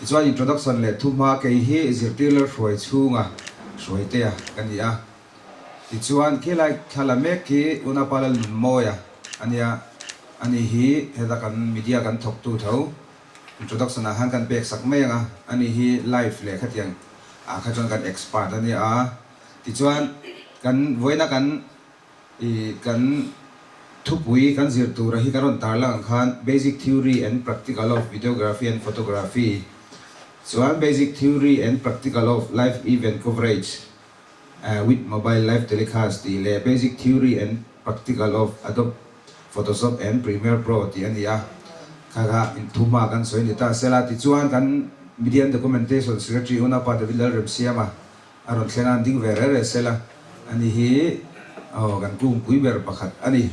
Tichuan introduction leh thuhma kei hi zirtir Lalhruai chhunga Hruaitea ka ni a. Tichuan khilai thla la mek khi Unapa Lalnunmawia a nia, ani hi heta kan media kan thawktu tho introduction ah khan kan pek sak mai ang a, ani hi live leh khatiang ah kha chuan kan expert a nia a. Tichuan kan vawiina kan I kan thupui kan zir tura hi ka rawn tarlang ang khan Basic Theory and Practical of Videography and Photography chuan Basic Theory and Practical of Live Event Coverage with Mobile Live Telecast tih leh Basic Theory and Practical of Adobe Photoshop and Premiere Pro tih a ni a, kha kha thuma kan sawi ni ta sela. Tichuan kan Media and Documentation Secretary Unaupa David Lalremsiama A rawn thleng a, an ding ve reh reh sel a, ani hi aw kan kungpui ber pakhat a ni.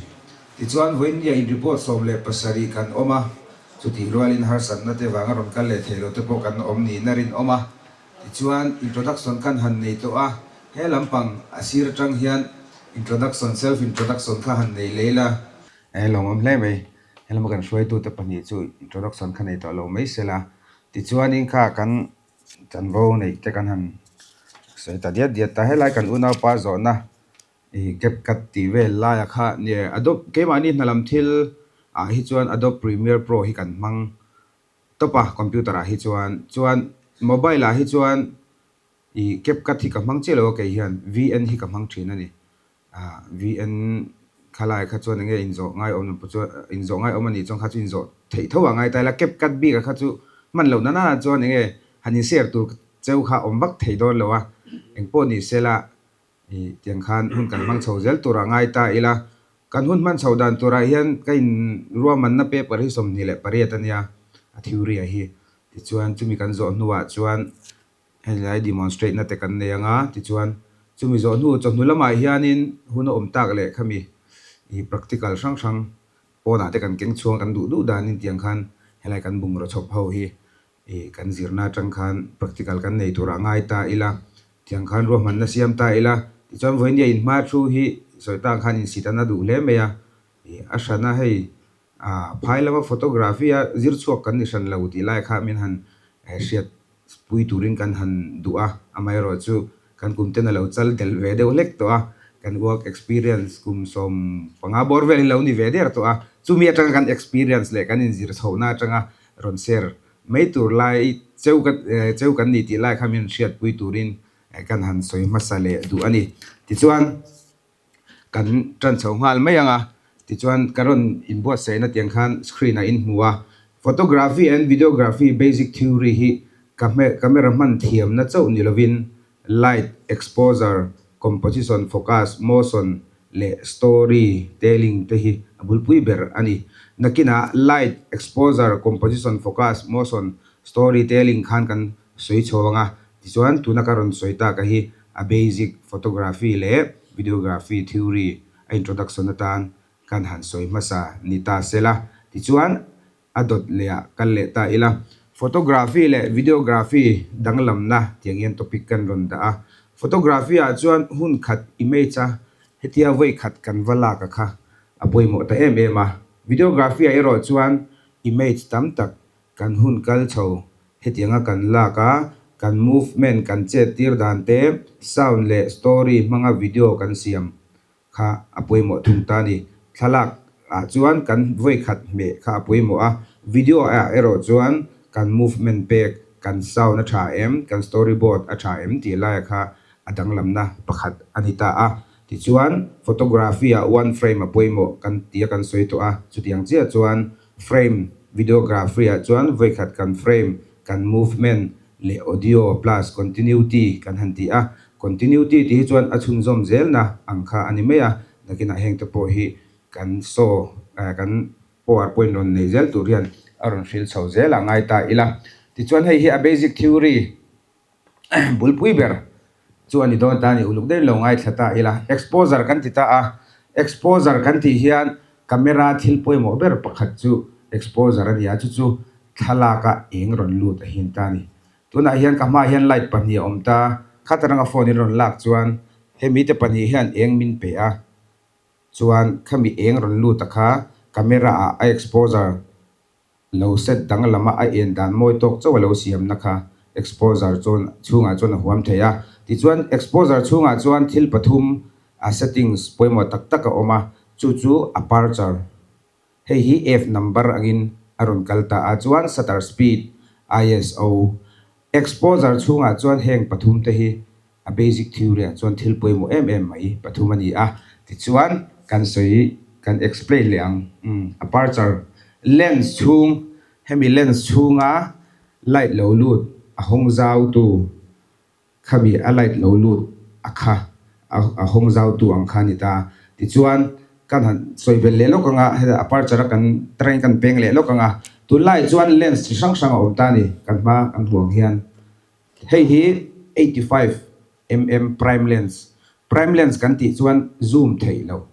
Tichuan vawiinnia in report 17 kan awm a, chutih rualin harsatna te vanga rawn kal leh thei lo te pawh kan awm niin a rinawm a. Tichuan introduction kan han nei tawh a, he lampang a sir atang hian introduction, self introduction kha han nei lei la. E lawmawm hle mai, he lama kan hruaitute pahnih chu introduction kha nei tawh lo mai sela. Tichuanin kha kan Chanvo neih te kan han sawi ta diat diat ta. Helai kan unaupa zawhna ih CapCut tih vel laia kha nia Adobe keimahni hna lam thil ah hi chuan Adobe Premiere Pro hi kan hmang tawp a computer ah hi chuan. Chuan mobile ah hi chuan ih CapCut hi ka hmang chiah lo a kei hian VN hi ka hmang thin a ni. Ah VN khalai kha chuan enge inzawh ngai awm pawh chuan inzawh ngai awm a nih chuan kha chu inzawh theih tho a ngai ta ila CapCut bik ah kha chu hman loh na nana chuan enge han in share tur cheu kha awm vak thei dawn lo a, engpawh ni sela ih tiang khan hun kan hmang chho zel tur a ngai ta ila kan hun hman chho dan turah hian ka in ruahmanna paper hi 28 a nia a theory ah hi tichuan chumi kan zawh hnuah chuan Helai demonstrate na te kan nei anga tichuan chumi zawh hnu chawhnu lamah hianin hun a awm tak leh khami ih practical hrang hrang pawnah te kan keng chhuang kan duh duh danin tiang khan helai kan bungraw chhawp ho hi ih kan zirna atang khan practical kan nei turah ngai ta ila tiang khan ruahmanna siam ta ila tichuan vawinia inhma thu hi sawi tan khan insit an a duh hle mai a ih a hrana hei ah phai lama photography a zir chhuak kan ni hran lo tih lai kha min han hriat Pui turin kan han duh a, amaherawh chu kan kum ten a lo chal del ve deuh hlek tawh a, kan work experience kum 15 bawr vel hi lo ni ve der tawh a, chumi atanga kan experience leh kan inzir chhohna atanga rawn share mai tur lai cheu ka cheu kan ni tih lai kha min hriatpui turin kan han sawi hmasa leh duh a ni. Tichuan. Kan tan chho nghal mai ang a, tichuan ka rawn inbuatsaihna tiang khan screen ah in hmu a, Photography and Videography Basic Theory hi camera hman thiamna chauh ni lovin light, exposure, composition, focus, motion leh story telling te hi a bulpui ber a ni. Nakinah light, exposure, composition, focus, motion, story telling khan kan sawi chho ang a, tichuan tuna ka rawn sawi tak a hi a basic photography leh videography theory a introduction atan kan han sawi hmasa ni ta se la, tichuan a dawt leh ah kal leh ta ila. Photography leh videography danglamna tiang hian topic kan rawn dah a, photography ah chuan hun khat image a hetia vawi khat kan va lak a kha a pawimawh ta em em a, videography ah erawh chuan image tam tak Kan hun kal chho hetianga kan lak a, kan movement kan chet tir dan te, sound leh story hmanga video kan siam kha a pawimawh thung ta a ni. Thlalak ah chuan kan vawi khat hmeh kha a pawimawh a, video ah erawh chuan kan movement pek, kan sound a tha em, kan storyboard a tha em tih laia kha a danglamna pakhat a ni ta a. Tichuan photography ah one frame a pawimawh kan tia kan sawi tawh a, chutiang chiah chuan Frame, Videography ah chuan vawikhat kan frame, kan movement leh audio plus continuity kan han ti a. Continuity tih hi chuan a chhunzawm zelna ang kha a ni mai a, nakinah heng te pawh hi kan show kan powerpoint rawn nei zel tur hian a rawn hril chho zel a ngai ta ila. Tichuan hei hi a basic theory Bulpui ber chu a ni dawn ta a ni, uluk deuhin lo ngaithla ta ila. Exposure kan ti ta a, exposure kan tih hian camera thil pawimawh ber pakhat chu exposure a ni a, chu chu thlalak a eng rawn lut a hin ta a ni. Tunah hian ka hmaah hian light pahnih a awm ta, khat atanga phone in rawn lak chuan hemi te pahnih hian eng min pe a, chuan khami eng rawn lut a kha camera ah a exposure. Lo set danglama a en dan mawi tawk chauh a lo siamna kha exposure chuan chhungah chuan a huam thei a. Tichuan exposure chhungah chuan thil pathum a settings pawimawh tak tak a awm a, chu chu aperture, hei hi f number angin a rawn kal ta a, chuan shutter speed, ISO. Exposure chhungah chuan heng pathum te hi A basic theory ah chuan thil pawimawh em em mai pathum a ni a, tichuan kan sawi kan explain leh ang. Umm aperture lens chhung hemi lens chhunga light lo lut a hawng zau tu khami a light lo lut a kha a hawng zau tu ang kha a ni ta. Tichuan kan han sawi belh leh lawk ang a, heta aperture a kan train kan peng leh lawk ang a, tunlai chuan lens chi hrang hrang a awm ta a ni kan hma kan hmuh ang hian. Hei hi 85 mm prime lens, prime lens kan tih chuan zoom theih loh,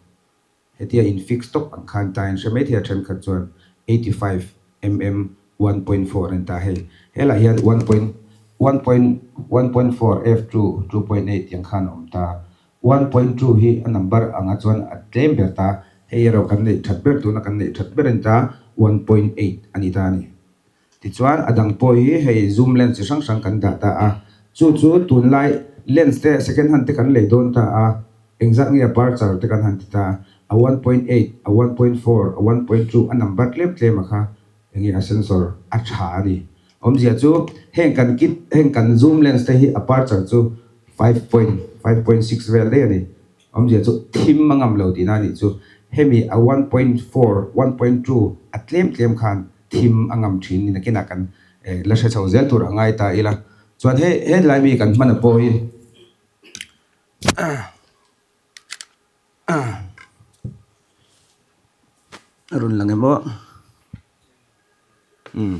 hetia in fix tawp ang khan ta in hre mai thei a thenkhat chuan 85 mm 1.4 an ta hei. Helaiah hian one point one point 1.4 f2 2.8 tiang khan a awm ta. 1.2 hi a number anga chuan a tlem ber ta, hei erawh kan neih that ber tuna kan neih that ber a ni ta 1.8 a ni ta a ni. Tichuan a dang pawh hi hei zoom lens chi hrang hrang kan dah ta a, chu chu tunlai lens te second hand te kan lei dawn ta a, engzat nge aperture te kan han ti ta a, 1.8, a 1.4, a 1.2 a number tlem tlem a kha enge a sensor a tha a ni. Awmzia chu heng kan kit heng kan zoom lens te hi aperture chu 5.5.6 vel daih a ni. Awmzia chu thim a ngam lo tihna a nih chu. Hemi a 1.4, 1.2 a tlem tlem khan thim a ngam thin ni nakinah kan la hre chho zel tur a ngai ta ila. Chuan he helai mi kan hman a pawh hi a rawn lang em aw. Umm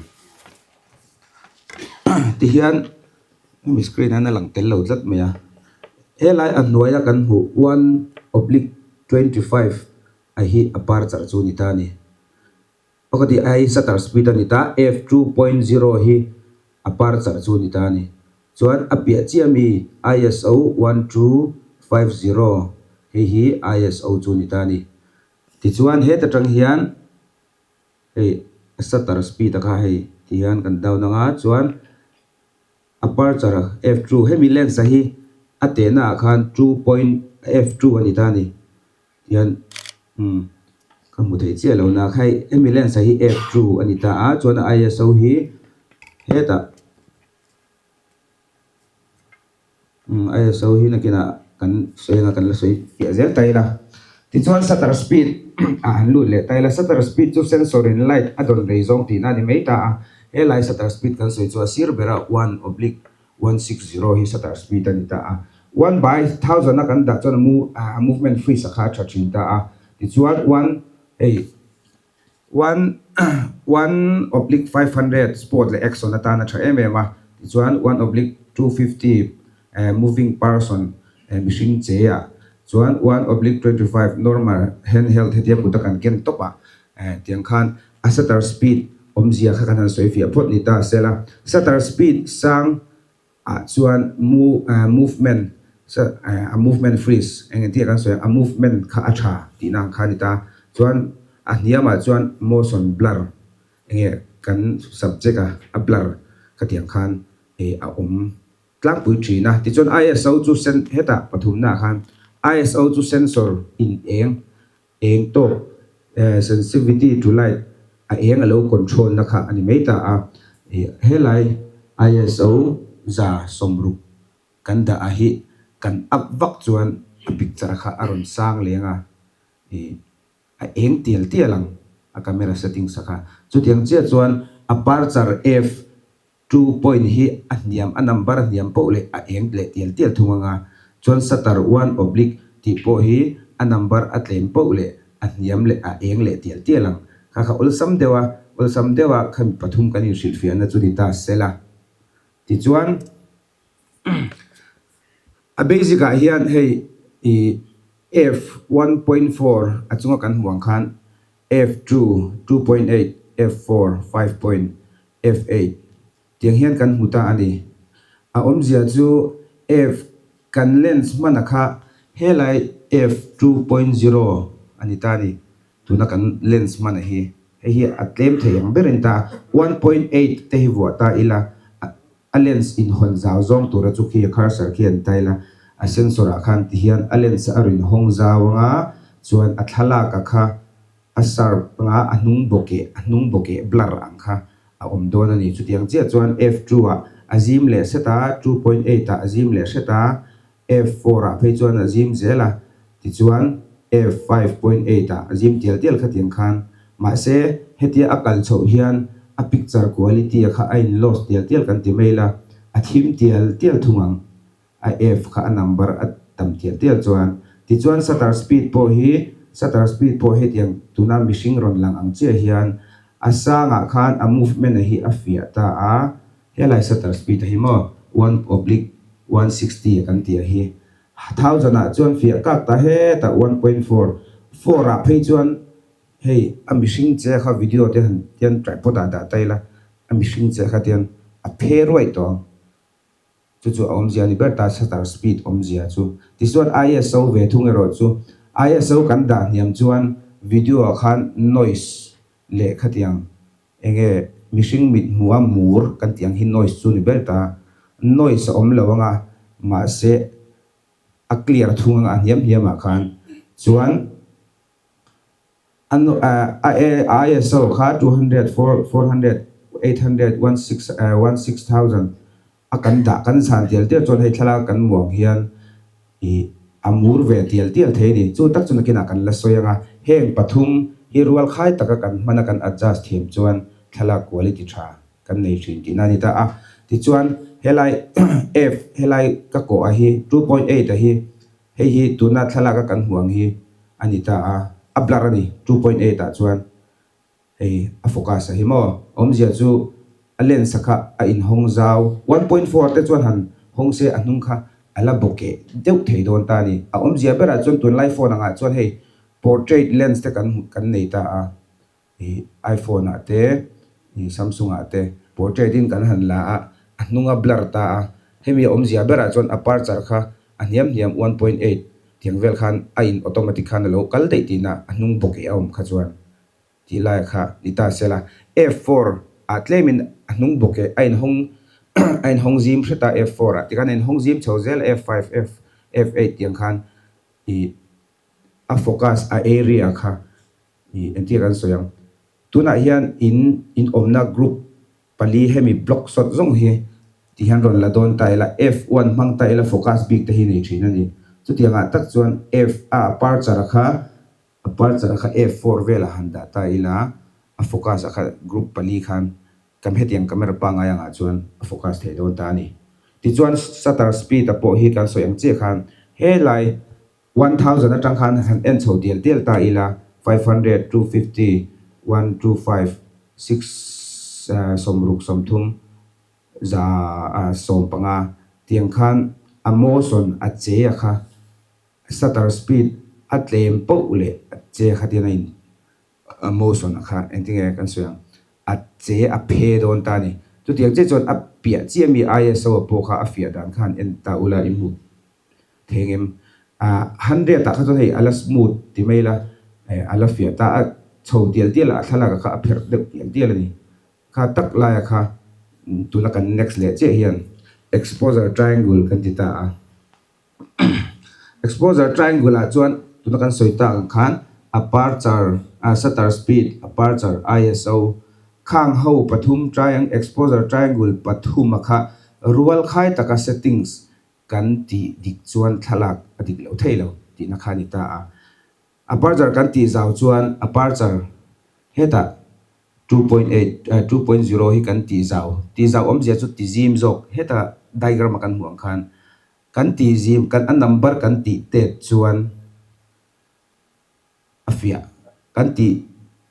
tihian hemi screen ah hian a lang tel lo tlat mai a. Helai a hnuaia kan hmuh 1/25 a hi a par charh chu a ni ta a ni. Pakhat hi ai shutter speed a ni ta, f2.0 hi a par charh chu a ni ta a ni. Chuan a piah chiah mi ISO 1250 hei hi ISO chu a ni ta a ni. Tichuan heta tang hian hei shutter speed a kha hei ti hian kan down ang a, chuan aperture f2 hemi lens a hi a tehna ah khan 2.f2 a ni ta a ni. Tihian umm ka hmu thei chiah lo nak hei hemi lens ah hi f2 a ni ta a chuan a ISO hi hetah umm ISO hi nakinah kan sawi anga kan la sawi fiah zel ta ila tichuan shutter speed ah han lut leh ta ila shutter speed chu sensor in light a dawn rei zawng tihna a ni mai ta a helai shutter speed kan sawi chu a sir berah 1 oblique 160 hi shutter speed a ni ta a, 1/1000 a kan dah chuan a mu a movement freeze a kha a tha thin ta a, tichuan one hei one 1/500 sport leh action atan a tha em em a, tichuan 1/250 moving person mihring che ah chuan 1/25 normal handheld hetia kut a kan ken tawp ah tiang khan A shutter speed awmzia kha kan han sawi fiah phawt ni ta sela, shutter speed sang ah chuan movement a movement freeze eng engtin kan sawi a movement kha a tha tihna ang kha a ni ta. Chuan a hniam ah chuan motion blur enge kan subject a a blur khatiang khan a awm tlangpui thin a. Tichuan ISO chu hetah pathumna ah khan ISO chu sensor in eng Eng tawk sensitivity to light a eng a lo control na kha a ni mai ta a. Helai ISO 160 kan dah a hi kan up vak chuan a picture kha a rawn sang leng a, a eng tial tial ang a camera settings a kha. Chutiang chiah chuan aperture f Two point hi a hniam, a number a hniam poh leh a eng leh tial tial thung anga, chuan shutter one oblique tih pawh hi a number a tlem poh leh a hniam leh a eng leh tial tial ang. Kha kha awlsam deuh a, awlsam deuh a khami pathum kan inhrilhfiahna chu ni ta sela. Tichuan a basic ah hian hei ih f 1.4 a chunga kan hmuh ang khan f2 2.8 f4 5 point F8, Tiang hian kan hmu ta a ni. A awmzia chu F kan lens hmana kha helai F 2.0 a ni ta a ni. Tuna kan lens hmana hi. Hei hi a tlem thei ang berin ta 1.8 te hi vuah ta ila a lens inhawn zau zawng tura chu khi a cursor khi an tai la, a sensor ah khan tihian a lens a rawn hawng zau anga chuan a thlalak a kha a sharp anga a hnung bawkeh a hnung bawkeh blur ang kha a awm dawn a ni. Chutiang chiah chuan f2 ah a zim leh hret a, 2.8 ah a zim leh hret a, F4 ah phei chuan a zim zel a, tichuan F5.8 ah a zim tial tial khatiang khan. Mahse, hetia a kal chhoh hian a picture quality a kha a in loss tial tial kan ti mai la, a thim tial tial thung ang. A F kha a number a tam tial tial chuan. Tichuan shutter speed pawh hi, shutter speed pawh hetiang tuna mihring rawn lang ang chiah hian a sangah khan a movement a hi a fiah ta a, Helai shutter speed a hi maw one oblique 160 a kan tih a hi. Thousand ah chuan fiah kak ta hetah 1.4 4 ah phei chuan hei a mihring che kha video te han tian tripod ah dah ta ila a mihring che kha tian a phe ruaih tawh ang. Chu chu a awmzia a ni ber ta shutter speed awmzia chu. Tichuan ISO ve thung erawh chu ISO kan dah hniam chuan video ah khan noise leh khatiang Enge mihring mit hmuha mur kan tih ang hi noise chu ni ber ta. Noise a awm lo anga mahse a clear thung anga a hniam hniam ah khan chuan a a ISO kha 200, 400, 800, 1 6000 A kan dah kan zan tial tial chuan hei thlalak kan muang hian ih a mur ve tial tial thei a ni. Chu tak chu nakinah kan la sawi ang a, heng pathum hi rual khai taka kan hmana kan adjust thiam chuan thlalak quality tha kan nei thin tihna a ni ta a. Tichuan helai F helai ka kawh a hi 2.8 a hi hei hi tuna thlalaka kan hmuh ang hi a ni ta a, a blur a ni 2.8 ah chuan. Hei a focus a hi maw? Awmzia chu a lens a kha a inhawng zau. 1.4 te chuan han hawng se a hnung kha a la bawkeh deuh thei dawn ta a ni. A awmzia berah chuan tunlai phone angah chuan hei portrait lens te kan kan nei ta a, ih iPhone ah te ih Samsung ah te portrait in kan han la a, a hnung a blur ta a. Hemi a awmzia berah chuan aperture kha a hniam hniam 1.8 tiang vel khan a in automatic khan a lo kal daih tihna a hnung bawkeh a awm kha chuan. Tih lai kha ni ta se la, F4 ah tlemin a hnung bawk e, a inhawng a inhawng zim hret a F4 ah tikhan a inhawng zim chho zel F5, F F8 tiang khan ih a focus a area kha ih engtin kan sawi ang. Tunah hian in in awmna group pali hemi block sawt zawng hi ti hian rawn la dawn ta ila F1 hmang ta ila focus bik te hi nei thin a ni. Chutiangah tak chuan F a aperture kha Aperture kha F4 velah han dah ta ila, a focus a kha group pali khan kam hetiang camera pangngai angah chuan a focus thei dawn ta a ni. Tichuan shutter speed a pawh hi kan sawi ang chiah khan helai 1000 atang khan han en chho tial tial ta ila, 500, 250, 1, 2, 5, 6, 60, 30, 15 tiang khan a motion a che a kha Shutter speed a tlem poh leh a che kha tian a in a motion a kha engtinge kan sawi ang a che a phe dawn ta a ni. Chutiang chiah chuan a piah chiah mi ISO a pawh kha a fiah dan khan en ta ula in hmuh thei ang em? Ah 100 ah kha chuan hei a la smooth ti mai la eh a la fiah ta a chho tial tial a a thlalak ah kha a pherh deuh tial tial a ni. Kha tak laia kha tuna kan next leh chiah hian exposure triangle kan ti ta a. Exposure triangle ah chuan tuna kan sawi tak ang khan aperture ah shutter speed, aperture, ISO khang ho pathum triang exposure triangle pathum a kha rual khai taka settings kan tih dik chuan thlalak a dik loh thei lo tihna kha a ni ta a. Aperture kan tih zau chuan aperture hetah 2.8 2.0 hi kan tih zau tih zau awmzia chu ti zim zawk hetah diagram a kan hmuh ang khan Kan tih zim, kan a number kan tih tet chuan a fiah. Kan tih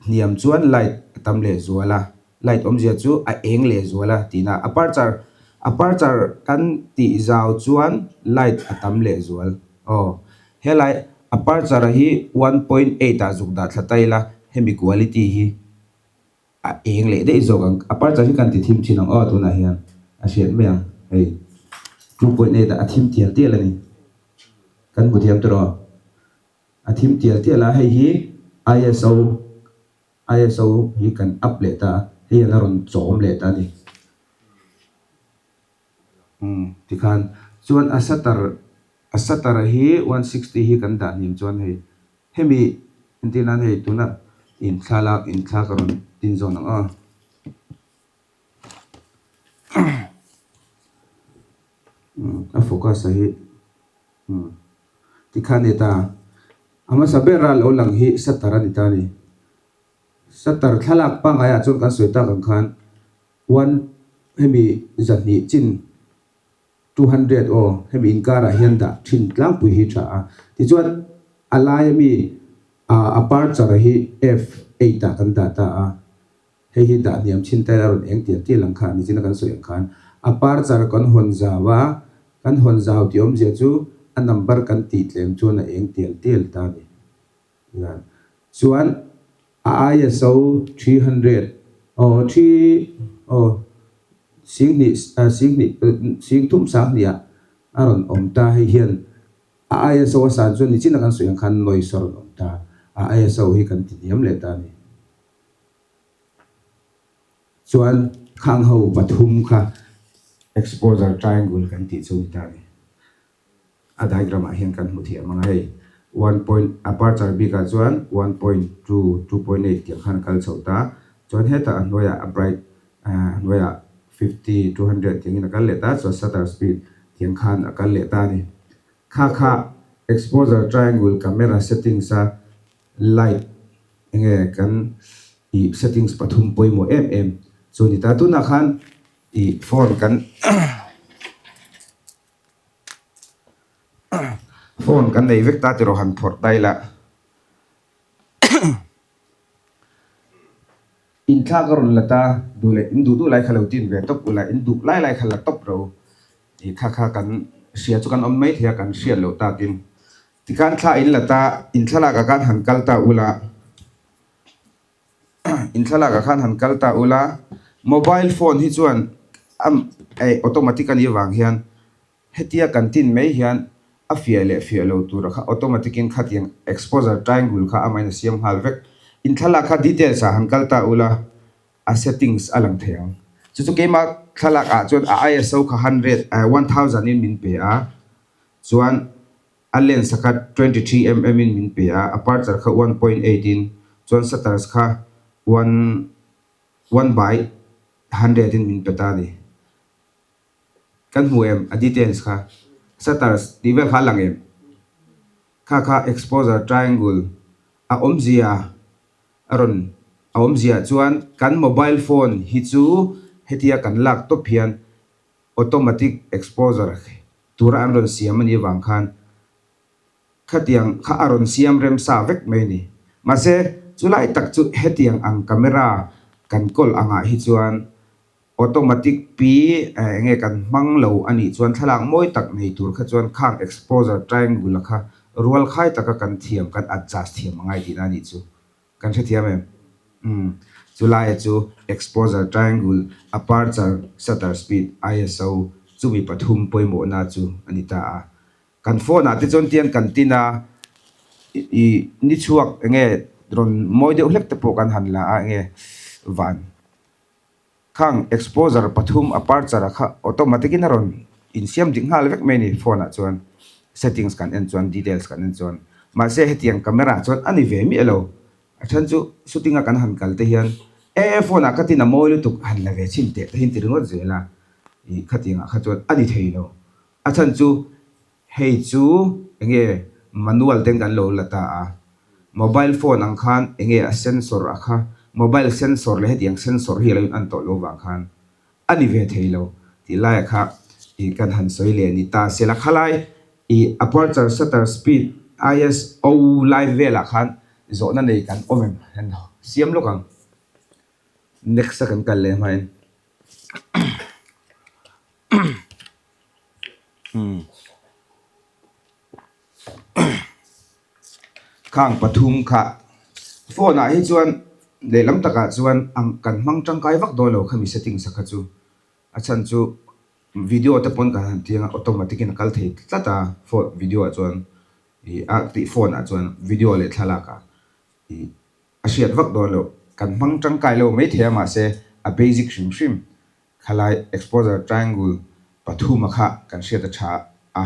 hniam chuan light a tam leh zual a, light awmzia chu a eng leh zual a tihna. Aperture, aperture kan tih zau chuan light a tam leh zual. Aw, helai aperture hi 1.8 ah zuk dah thla ta ila hemi quality hi. A eng leh daih zawk ang. Aperture hi kan ti thim thin ang aw tunah hian a hriat mai ang hei 2.8 ah a thim tial tial a ni. Kan hmu thiam tawh a thim tial tial a hei hi ISO ISO hi kan up leh ta a, hei hian a rawn chawm leh ta a ni. Umm tikhan chuan a shutter a shutter hi 160 hi kan dah hniam chuan hei hemi entir nan hei tuna inthlalak inthla ka rawn tin zawn ang aw. A focus a hi tikhan ni ta a hmasa ber a lo lang hi shutter a ni ta a ni shutter thlalak pangngai ah chuan kan sawi tak ang khan one hemi zahnih chin 200 aw hemi inkar ah hian dah thin tlangpui hi tha a tichuan a lai ami ah aperture hi f eight ah kan dah ta a. Hei hi dah hniam chin ta ila rawn eng tial tial ang kha nichina kan sawi ang khan aperture kan hawn zau a, kan hawn zau tih awmzia chu a number kan tih tlem chuan a eng tial tial ta a ni. Tihian chuan a ISO 300 aw three aw singhnih singhnih singthum sanghnih ah a rawn awm ta hei hian a ISO a san chuan nichina kan sawi ang khan noise a rawn awm ta a ISO hi kan ti hniam leh ta a ni. Chuan khang ho pathum kha exposure triangle kan tih chu ni ta a ni. A diagram ah hian kan hmu thiam ang a hei one point aperture bik ah chuan 1.2 2.8 tiang khan a kal chho ta chuan hetah a hnuaiah a bright a hnuaiah 50 200 tiangin a kal leh ta chuan shutter speed tiang khan a kal leh ta a ni. Kha kha exposure triangle camera settings a Light enge kan ih settings pathum pawimawh em em chu ni ta. Tunah khan ih phone kan phone kan nei vek ta tiraw han phawrh ta ila inthlak a rawn la ta duh leh in duh duh lai kha lo tin ve tawp ula in duh lai lai kha la tawp ro ih kha kha kan hria chu kan awm mai thei a kan hriat loh takin. Tikhan thla in la ta, in thlalak ah khan han kal ta ula, in thlalak ah khan han kal ta ula, mobile phone hi chuan a eh automatic a nih avang hian hetia kan tin mai hian a fiah leh fiah lo tur kha automatic in khatiang exposure triangle kha amahin a siam nghal vek. In thlalak kha details ah han kal ta ula a settings a lang thei ang. Chu chu keimah thlalak ah chuan a ISO kha hundred eh 1000 in min pe a chuan. A lens a kha 23 mm in min pe a, aperture kha 1.8 in, chuan shutters kha one one by hundred in min pe ta a ni. Kan hmu em a details kha? Shutters tih vel kha a lang em? Kha kha exposure triangle a awmzia a rawn a awmzia chuan kan mobile phone hi chu hetia kan lak tawp hian Automatic exposure tura an rawn siam a nih avang khan khatiang kha a rawn siam rem sa vek mai a ni. Mahse, chulai tak chu hetiang ang camera kan kawl angah hi chuan automatic pi enge kan hmang lo a nih chuan thlalak mawi tak nei tur kha chuan khang exposure triangle-a kha rualkhai taka kan thiam, kan adjust thiam a ngai tihna a nih chu. Kan hrethiam em? Umm. Chulaia chu exposure triangle, aperture, shutter speed, ISO chumi pathum pawimawhna chu a ni ta a. Kan phone ah te chuan tiang kan tin a, ih ni chhuak enge rawn mawi deuh hlek te pawh kan han la a enge van. Khang exposure pathum aperture a kha automatic in a rawn insiam dik nghal vek mai a ni phone ah chuan settings kan en chuan details kan en chuan mahse hetiang camera ah chuan a ni ve miah lo a then chu shooting a kan han kal te hian e phone ah ka tin a mawi lutuk han la ve chhin teh te hi an ti ringawt zel a ih khatiang ah kha chuan a ni thei lo a chhan chu Hei chu enge manual ten kan lo la ta a, mobile phone ang khan enge a sensor a kha, mobile sensor leh hetiang sensor hi a lo in an tawh lo vang khan a ni ve thei lo tih laia kha ih kan han sawi leh ni ta se la khalai ih aperture shutter speed ISO lai velah khan zawhna nei kan awm em han siam lawk ang next a kan kal leh hmain. Khang pathum kha phone ah hi chuan lehlam takah chuan ang kan hmang tangkai vak dawn lo khami settings a kha chu a chhan chu video te pawn kan han tling a automatic in a kal thei tlat a phone video ah chuan ih a tih phone ah chuan video leh thlalak ah ih a hriat vak dawn loh. Kan hmang tangkai lo maithei a mahse a basic hrim hrim Khalai exposure triangle pathuma kha kan hriat a tha a,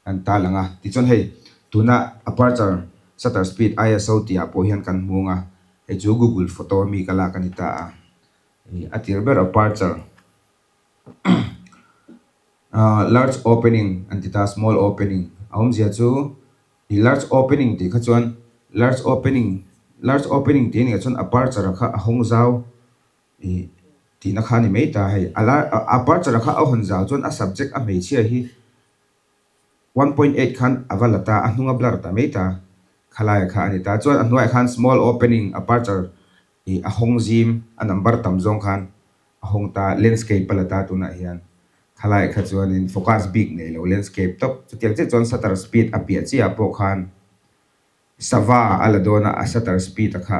kan ta lang a. Tichuan hei tuna aperture shutter speed ISO tih ah pawh hian kan hmung a, hei chu Google photo ami ka lak a ni ta a. Ih a tir ber aperture ah large opening an ti ta small opening a awmzia chu ih large opening tih kha chuan large opening large opening tih a nih chuan aperture kha a hawng zau. Ih tihna kha a ni mai ta hei a la aperture kha a hawn zau chuan a subject a hmeichhia hi 1.8 khan a va la ta a hnung a blur ta mai ta khalai kha a ni ta chuan a hnuaiah khan small opening aperture ih a hawng zim a number tam zawng khan a hawng ta landscape a la ta tunah hian khalai kha chuanin focus bik nei lo landscape tawp chutiang chiah chuan shutter speed a piah chiah ah pawh khan sava a la dawn a a shutter speed a kha.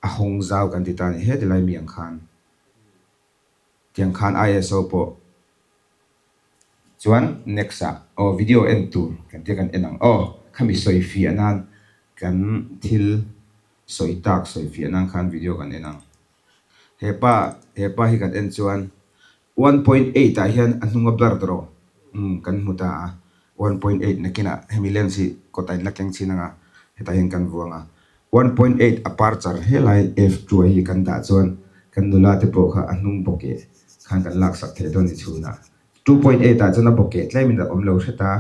A hawng zau kan ti ta a ni he tilai mi ang khan tiang khan ISO pawh chuan next ah aw video en tur kan tia kan en ang aw khami sawi fiah nan kan thil sawi tak sawi fiah nan khan video kan en ang hepa hepa hi kan en chuan 1.8 ah hian a hnung a blur tawh umm kan hmu ta a, 1.8 nakinah hemi lens hi kawt a inla keng chin anga hetah hian kan vuang a, 1.8 aperture helai f2 ah hi kan dah chuan kan nula te pawh kha a hnung bawkeh khan kan laksak thei dawn ni chhunah 2.8 ah chuan a bawkeh tlemin a awm lo hret a,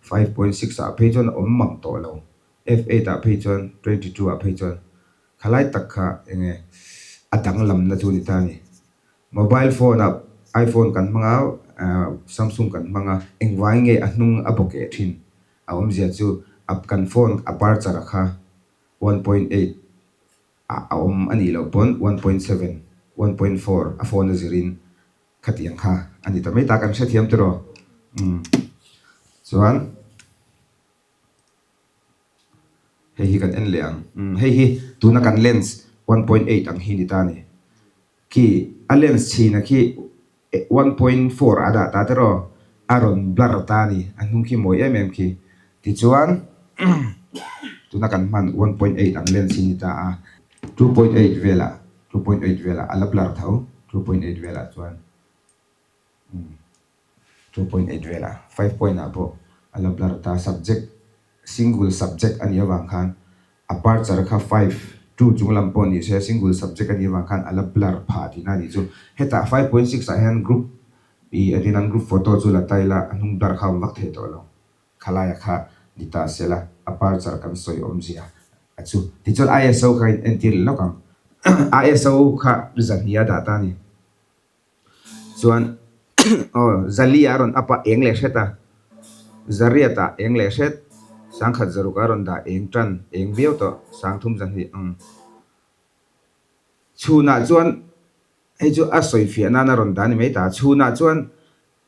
5.6 ah phei chuan a awm mang tawh lo, f8 ah phei chuan 22 ah phei chuan khalai tak kha enge a danglamna chu a ni ta a ni. Mobile phone ah iPhone kan hmang a, Samsung kan hmang a, engvai nge a hnung a bawkeh thin? A awmzia chu a kan phone aperture kha 1.8 ah a awm a nih loh pawn 1.7, 1.4 a phone a zirin khatiang kha a ni ta mai ta, kan hrethiam tiraw? Umm chuan. Hei hi kan en leh ang. Umm hei hi tuna kan lens 1.8 ang hi ni ta a ni. Khi a lens chhina khi 1.4 a dah ta tiraw a rawn blur ta a ni. A hnung khi mawi em em khi. Tichuan tuna kan hman 1.8 ang lens hi ni ta a. 2.8 velah 2.8 velah a la blur tho 2.8 velah chuan. 2.8 velah 5 point ah pawh a la blur ta subject single subject a nih avang khan aperture kha 5 2 chung lam pawh ni se single subject a nih avang khan a la blur phah tihna a nih chu hetah 5.6 ah hian group ih a rinang group photo chu la ta ila a hnung blur kha a awm vak thei tawh lo khalai kha ni ta se la aperture kan sawi awmzia a chu tichuan ISO kha in entir leh lawk ang ISO kha zahnih a dah ta a ni. Chuan aw Zali a rawn up a eng leh hret a, Zariat ah eng leh hret, Sangkhat Zaruk a rawn dah eng tan eng viau tawh Sangthum zahnih ang. Chhunah chuan hei chu a sawi fiah nan a rawn dah a ni mai ta, chhunah chuan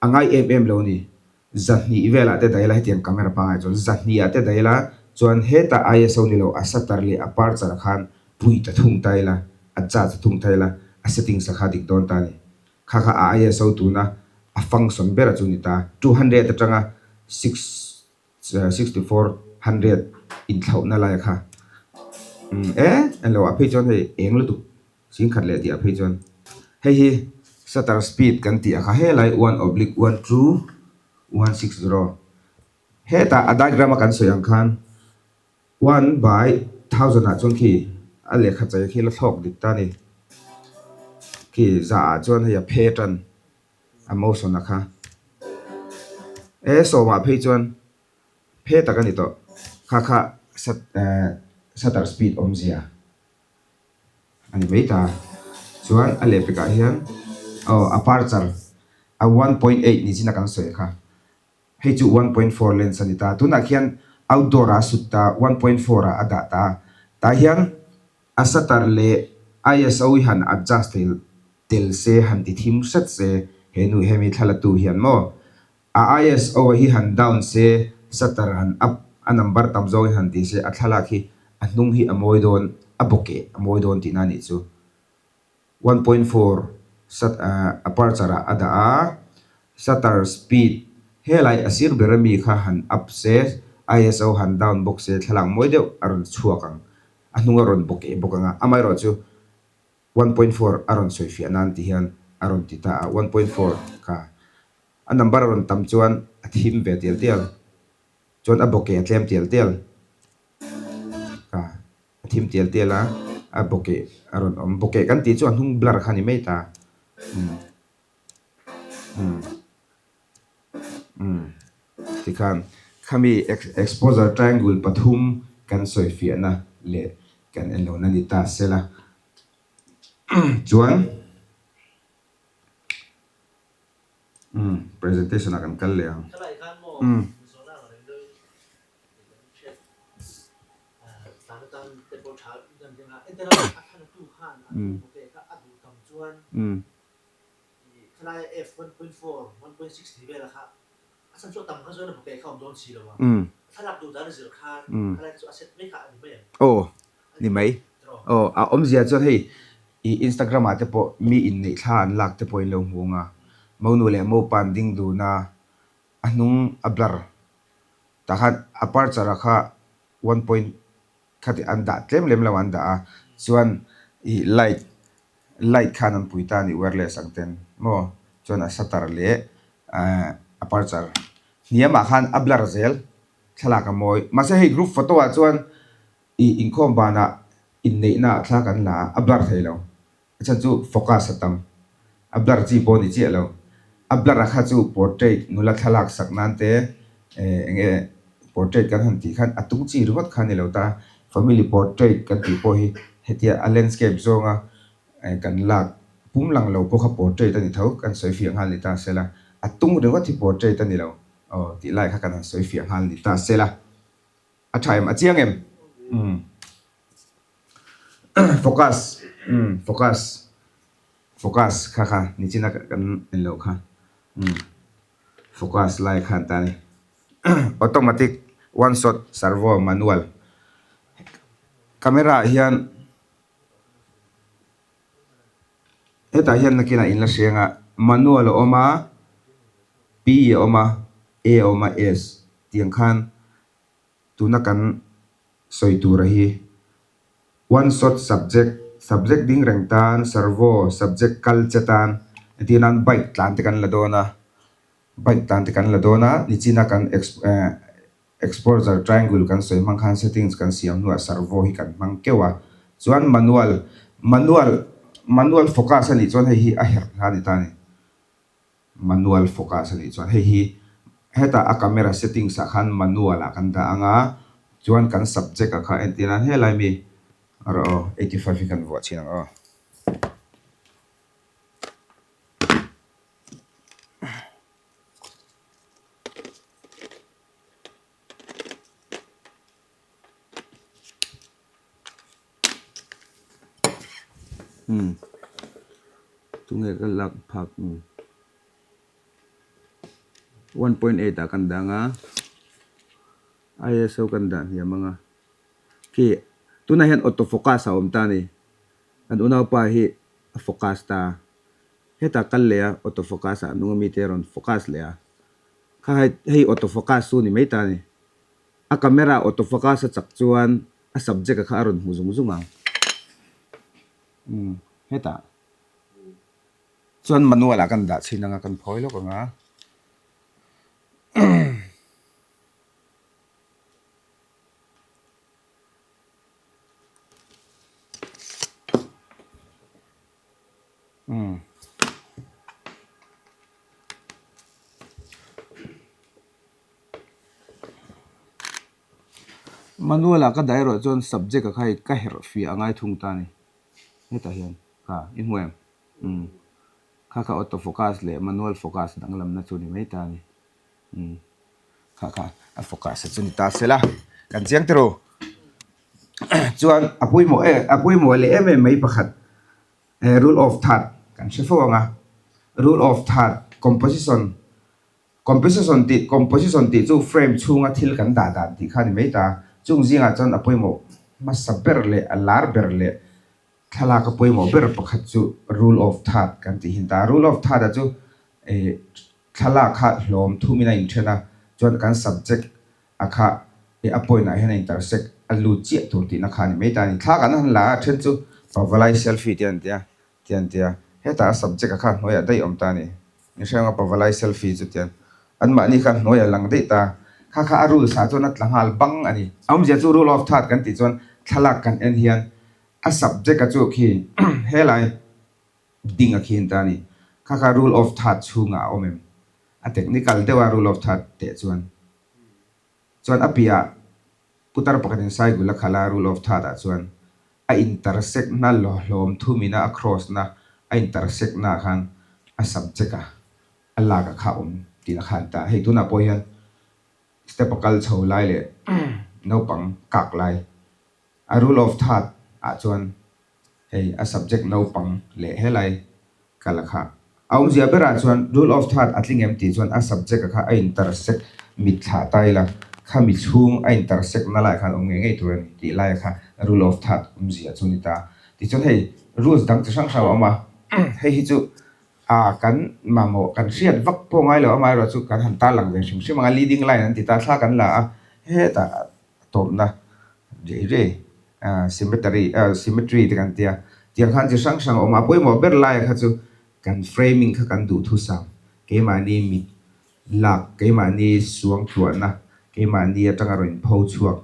A ngai em em lo ni. Zahnih velah te daih la hetiang camera pangai chuan zahnih ah te daih la chuan hetah ISO ni lo a shutter leh a aperture khan pui ta thung ta ila a charge thung ta ila a settings a kha dik dawn ta a ni. Kha kha a ISO tuna a function ber a chu ni ta. 200 atanga 6 6400 inthlauhna lai kha umm e englo ah phei chuan hei eng lutuk singkhat leh tih ah phei chuan hei hi shutter speed kan tih a kha helai one oblique one two one six zero hetah a diagram a kan sawi ang khan one by thousand ah chuan khi a lehkha chei khi la thlawk dik ta a ni khi zah ah chuan hei a phe tan. A motion a kha e sawmah phei chuan phe tak a ni tawh kha kha shutter speed awmzia a ni mai ta chuan a lehpekah hian aw aperture a 1.8 ni chin a kan sawi kha. Hei chu 1.4 lens a ni ta. Tunah khian outdoor ah a sut ta, 1.4 ah a dah ta. Tah hian a shutter leh ISO hi han adjust thei tel se, han ti thim hret se, he nu hemi thla la tu hian maw a ISO hi han down se, shutter han up, a number tam zawng hi han ti se, a thlalak hi a hnung hi a mawi dawn, a bawkeh a mawi dawn tihna a nih chu. 1.4 sat aperture ah a dah a, shutter speed helai a sir ber ami kha han up se, ISO han down bawk se thlalak mawi deuh a rawn chhuak ang. A hnung a rawn bawkeh bawk ang a, amaherawhchu 1.4 a rawn sawifiah nan ti hian a rawn ti ta a, 1.4 kha a number a rawn tam chuan a thim ve tial tial, chuan a bawkeh a tlem tial tial kha a thim tial tial a, a bawkeh a rawn awm, bawkeh kan tih chu a hnung blur kha a ni mai ta umm umm. Umm tikhan khami exposure triangle pathum kan sawifiahna leh kan en lohna ni ta sela chuan umm presentation ah kan kal leh ang umm. Umm. Aw ni mai. Aw a awmzia chuan hei ih Instagram ah te pawh mi inneih thla an lak te pawh in lo hmu ang a, monu leh mopa an ding dun a, a hnung a blur tah khan aperture ah kha 1. Khati an dah tlem lem lo an dah a, chuan ih light light khan an pui ta a ni wireless ang ten maw chuan a shutter leh ahh aperture hniamah khan a blur zel thlalak a mawi mahse hei group photo ah chuan ih inkhawm banah inneihna ah thla kan la a a blur thei lo. A chhan chu focus a tam. A blur chi pawh a ni chiah lo. A blur a kha chu portrait nula thlalak sak nan te eh eng nge portrait kan han tih khan a tung chi ringawt kha a ni lo ta. Family portrait kan tih pawh hi hetia a landscape zawnga eh kan lak pum lang lo pawh kha portrait a ni tho kan sawi fiah nghal ni ta sela. A tung ringawt hi portrait a ni lo aw tih lai kha kan han sawi fiah nghal ni ta sela. A tha em? A chiang em? Umm. Focus umm focus focus kha kha nichina kan en loh kha umm focus lai khan ta a ni automatic one shot servo manual camera ah hian hetah hian nakinah in la hreng a manual a awm a P a awm a A a awm a S tiang khan. Tuna kan sawi tura hi one shot subject, subject ding reng tan, servo, subject kal che tan, entir nan bike tlan te kan la dawn a, bike tlan te kan la dawn a, nichina kan exposure triangle kan sawi hmang khan settings kan siam hnuah servo hi kan hmang keuh a, chuan manual, manual, manual focus a nih chuan hei hi a herh hna a ni ta a ni. Manual focus a nih chuan hei hi hetah a camera settings ah khan manual ah kan dah ang a, chuan kan subject ah kha entir nan helai mi rawh aw 85 hi kan vuah chhin ang aw. Umm tunge ka lak phak umm 1.8 ah kan dang a ISO kan dah hniam ang a khi tunah hian auto focus a awm ta a ni kan unaupa hi a focus ta a hetah kal leh a auto focus ah a hnung ami te a rawn focus leh a kha hei auto focus chu a ni mai ta a ni. A camera auto focus a chak chuan a subject a kha a rawn hmu zung zung ang. Umm hetah chuan manual ah kan dah chhin ang a kan phawi lawk ang a. Umm. Manual ah ka dah erawh chuan subject ah kha hei ka herh fiah a ngai thung ta a ni hetah hian kha i hmu em umm kha kha auto focus leh manual focus danglamna chu a ni mai ta a ni umm kha kha a focus a chu ni ta sela kan chiang tiraw chuan a pawimawh em a pawimawh leh em em mai pakhat rule of third kan hre fo ang a rule of third composition. Composition tih Composition tih chu frame chhunga thil kan dah dan tih kha a ni mai ta. Chung zingah chuan a pawimawh hmasa ber leh a lar ber leh thlalak a pawimawh ber pakhat chu rule of third kan tih hin ta. Rule of third ah chu eh thlalak kha hlawm thumin a inthen a, chuan kan subject a kha eh a point ah hian a intersect. a lut chiah tur tihna kha a ni mai ta a ni. Thla kan han la a, then chu Pavalai selfie te an ti a, te an ti a. Hetah a subject a kha hnuaiah daih awm ta a ni. Ni hreng a Pavalai selfie chu tian anmahni kha hnuaiah lang daih ta. Kha kha a rules ah chuan a tla nghal bang a ni. A awmzia chu rule of third kan tih chuan thlalak kan en hian a subject a chu khi helai ding a khi an ta a ni. Kha kha rule of third chhungah a awm em? A technical deuh a rule of third teh chuan. Chuan a piahah putar pakhatin Saigul a khalh a, rule of third ah chuan a intersect na hlawm thumina a cross na a intersect na ah khan a subject a a lak a kha awm tih a khan ta. Hei tunah pawh hian step a kal chho lai leh naupang kak lai a rule of third ah chuan Hei a subject naupang leh helai ka la kha. A awmzia berah chuan rule of third a tling em tih chuan a subject a kha a intersect mit thlah ta ila, kha mi chhung a intersect na laiah khan awm ngei ngei tur a ni tih laia kha rule of third awmzia chu a ni ta. Tichuan hei rules dang chi hrang hrang a awm a, hei hi chu a kan mamawh kan hriat vak pawh ngai lo amaherawhchu kan han tarlang ve hrim hrim ang a, leading line an ti ta, thla kan la a, hetah tawpna rei rei symmetry symmetry te kan tia tiang khan chi hrang hrang a awm a, a pawimawh ber laia kha chu kan framing kha kan duhthusam keimahni mit lak keimahni suangtluahna keimahni atanga rawn inpho chhuak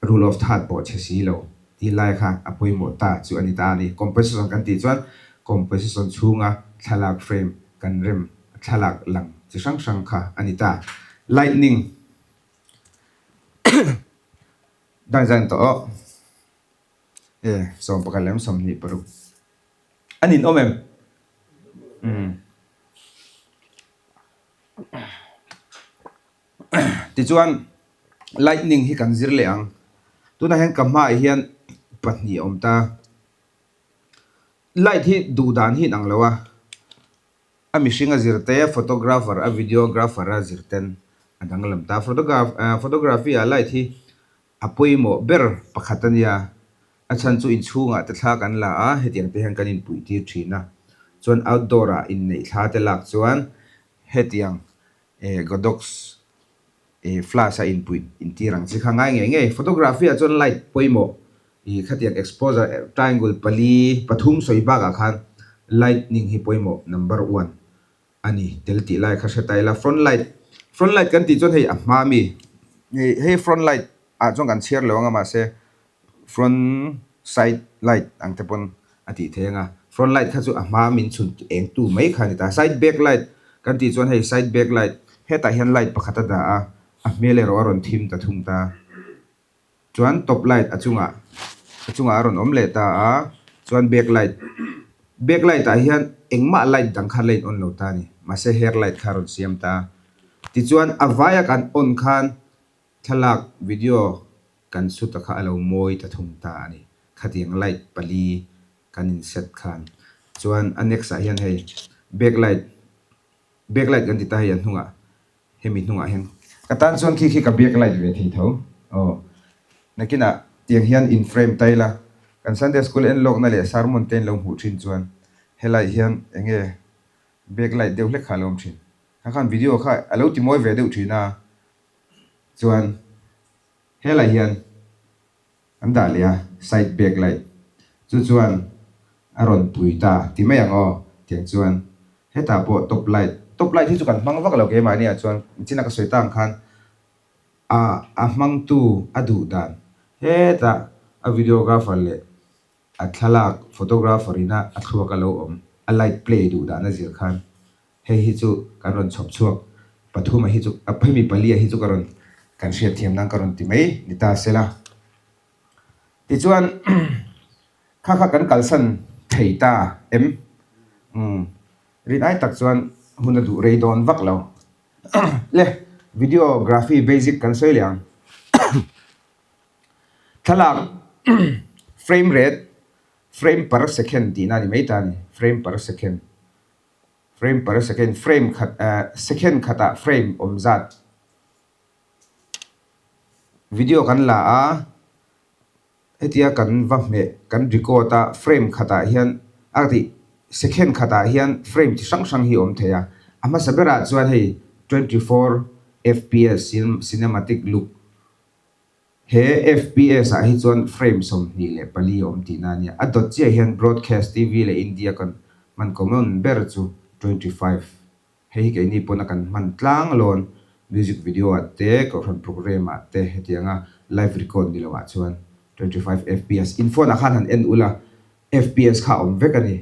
rule of third pawh chhe si lo tih lai kha a pawimawh ta chu a ni ta a ni. Composition kan tih chuan composition chhunga thlalak frame kan rem thlalak lang chi hrang hrang kha a ni ta. Lightning. Dang zan tawh aw. E 11 leh 26 an in awm em? Umm. Tichuan lightning hi kan zir leh ang. Tunah hian ka hmaah hian pahnih a awm ta. Light hi duh dan hi in ang lo a. A mihring a zir te, photographer a videographer a zir ten a danglam ta. Photography ah light hi a pawimawh ber pakhat a nia. A chhan chu inchhungah te thla kan la a, hetiang te hian kan inpuih tir thin a. Chuan outdoor ah inneih thla te lak chuan hetiang Godox flash a inpuih intir ang chi kha ngai ngei ngei. Photography ah chuan light pawimawh ih khatiang exposure triangle pali pathum sawi bakah khan lightning hi pawimawh number one a ni tel tih lai kha hre ta ila. Front light front light kan tih chuan hei a hma ami hei front light ah chuan kan chhiar lo ang a mahse Front side light ang te pawn a tih thei ang a, front light kha chu a hma min chhun eng tu mai kha a ni ta. Side back light kan tih chuan hei side back light hetah hian light pakhat a dah a, a hmel erawh a rawn thim ta thung ta. Chuan top light a chungah a chungah a rawn awm leh ta a, chuan back light back light ah hian engmah light dang kha la in on lo ta a ni, mahse hair light kha a rawn siam ta. Tichuan a vaia kan on khan Thlalak video kan suta kha a lo mawi ta thung ta a ni. Khatiang light pali kan in set khan. Chuan a next ah hian hei back light back light kan ti ta hei a hnungah hemi hnungah hian ka tan chuan khi khi ka back light ve thei tho aw. Nakinah tiang hian in frame ta ila kan Sunday school en lawkna leh sermon te in lo hmuh thin chuan helai hian enge back light deuh hlek kha a lo awm thin. Kha khan video kha a lo ti mawi ve deuh thin a. Chuan helai hian an dah leh a side back light chu chuan a rawn pui ta ti mai ang aw tiang chuan hetah pawh top light top light hi chu kan hmang vak lo keimahni ah chuan nichina ka sawi tang khan a a hmangtu a duh dan hetah a videographer leh a thlalak photographer ina a thluak a lo awm a light play duh dan a zir khan Hei hi chu kan rawn chhawp chhuak pathuma hi chu hemi palia hi chu ka rawn kan hriat thiam nan ka rawn ti mai ni ta sela. Tichuan kha kha kan kalsan thei ta em? Umm rin ai tak chuan hun a duh rei dawn vak lo. Le videography basic kan sawi leh ang. Thlalak frame rate frame per second tihna a ni mai ta a ni frame per second. Frame per second, frame khat eh second khatah frame awm zat video kan la a, hetia kan va hmeh kan record a frame khatah hian a tih second khatah hian frame chi hrang hrang hi a awm thei a, a hmasa berah chuan hei 24 fps cinematic look. He FPS ah hi chuan frame 24 a awm tihna a nia. A dawt chiah hian broadcast TV leh India kan hman common ber chu 25. Hei hi keini pawn a kan hman tlang lawn music video ah te, kohhran program ah te hetianga live record ni lo ah chuan 25 fps in phone ah khan han en ula fps kha a awm vek a ni.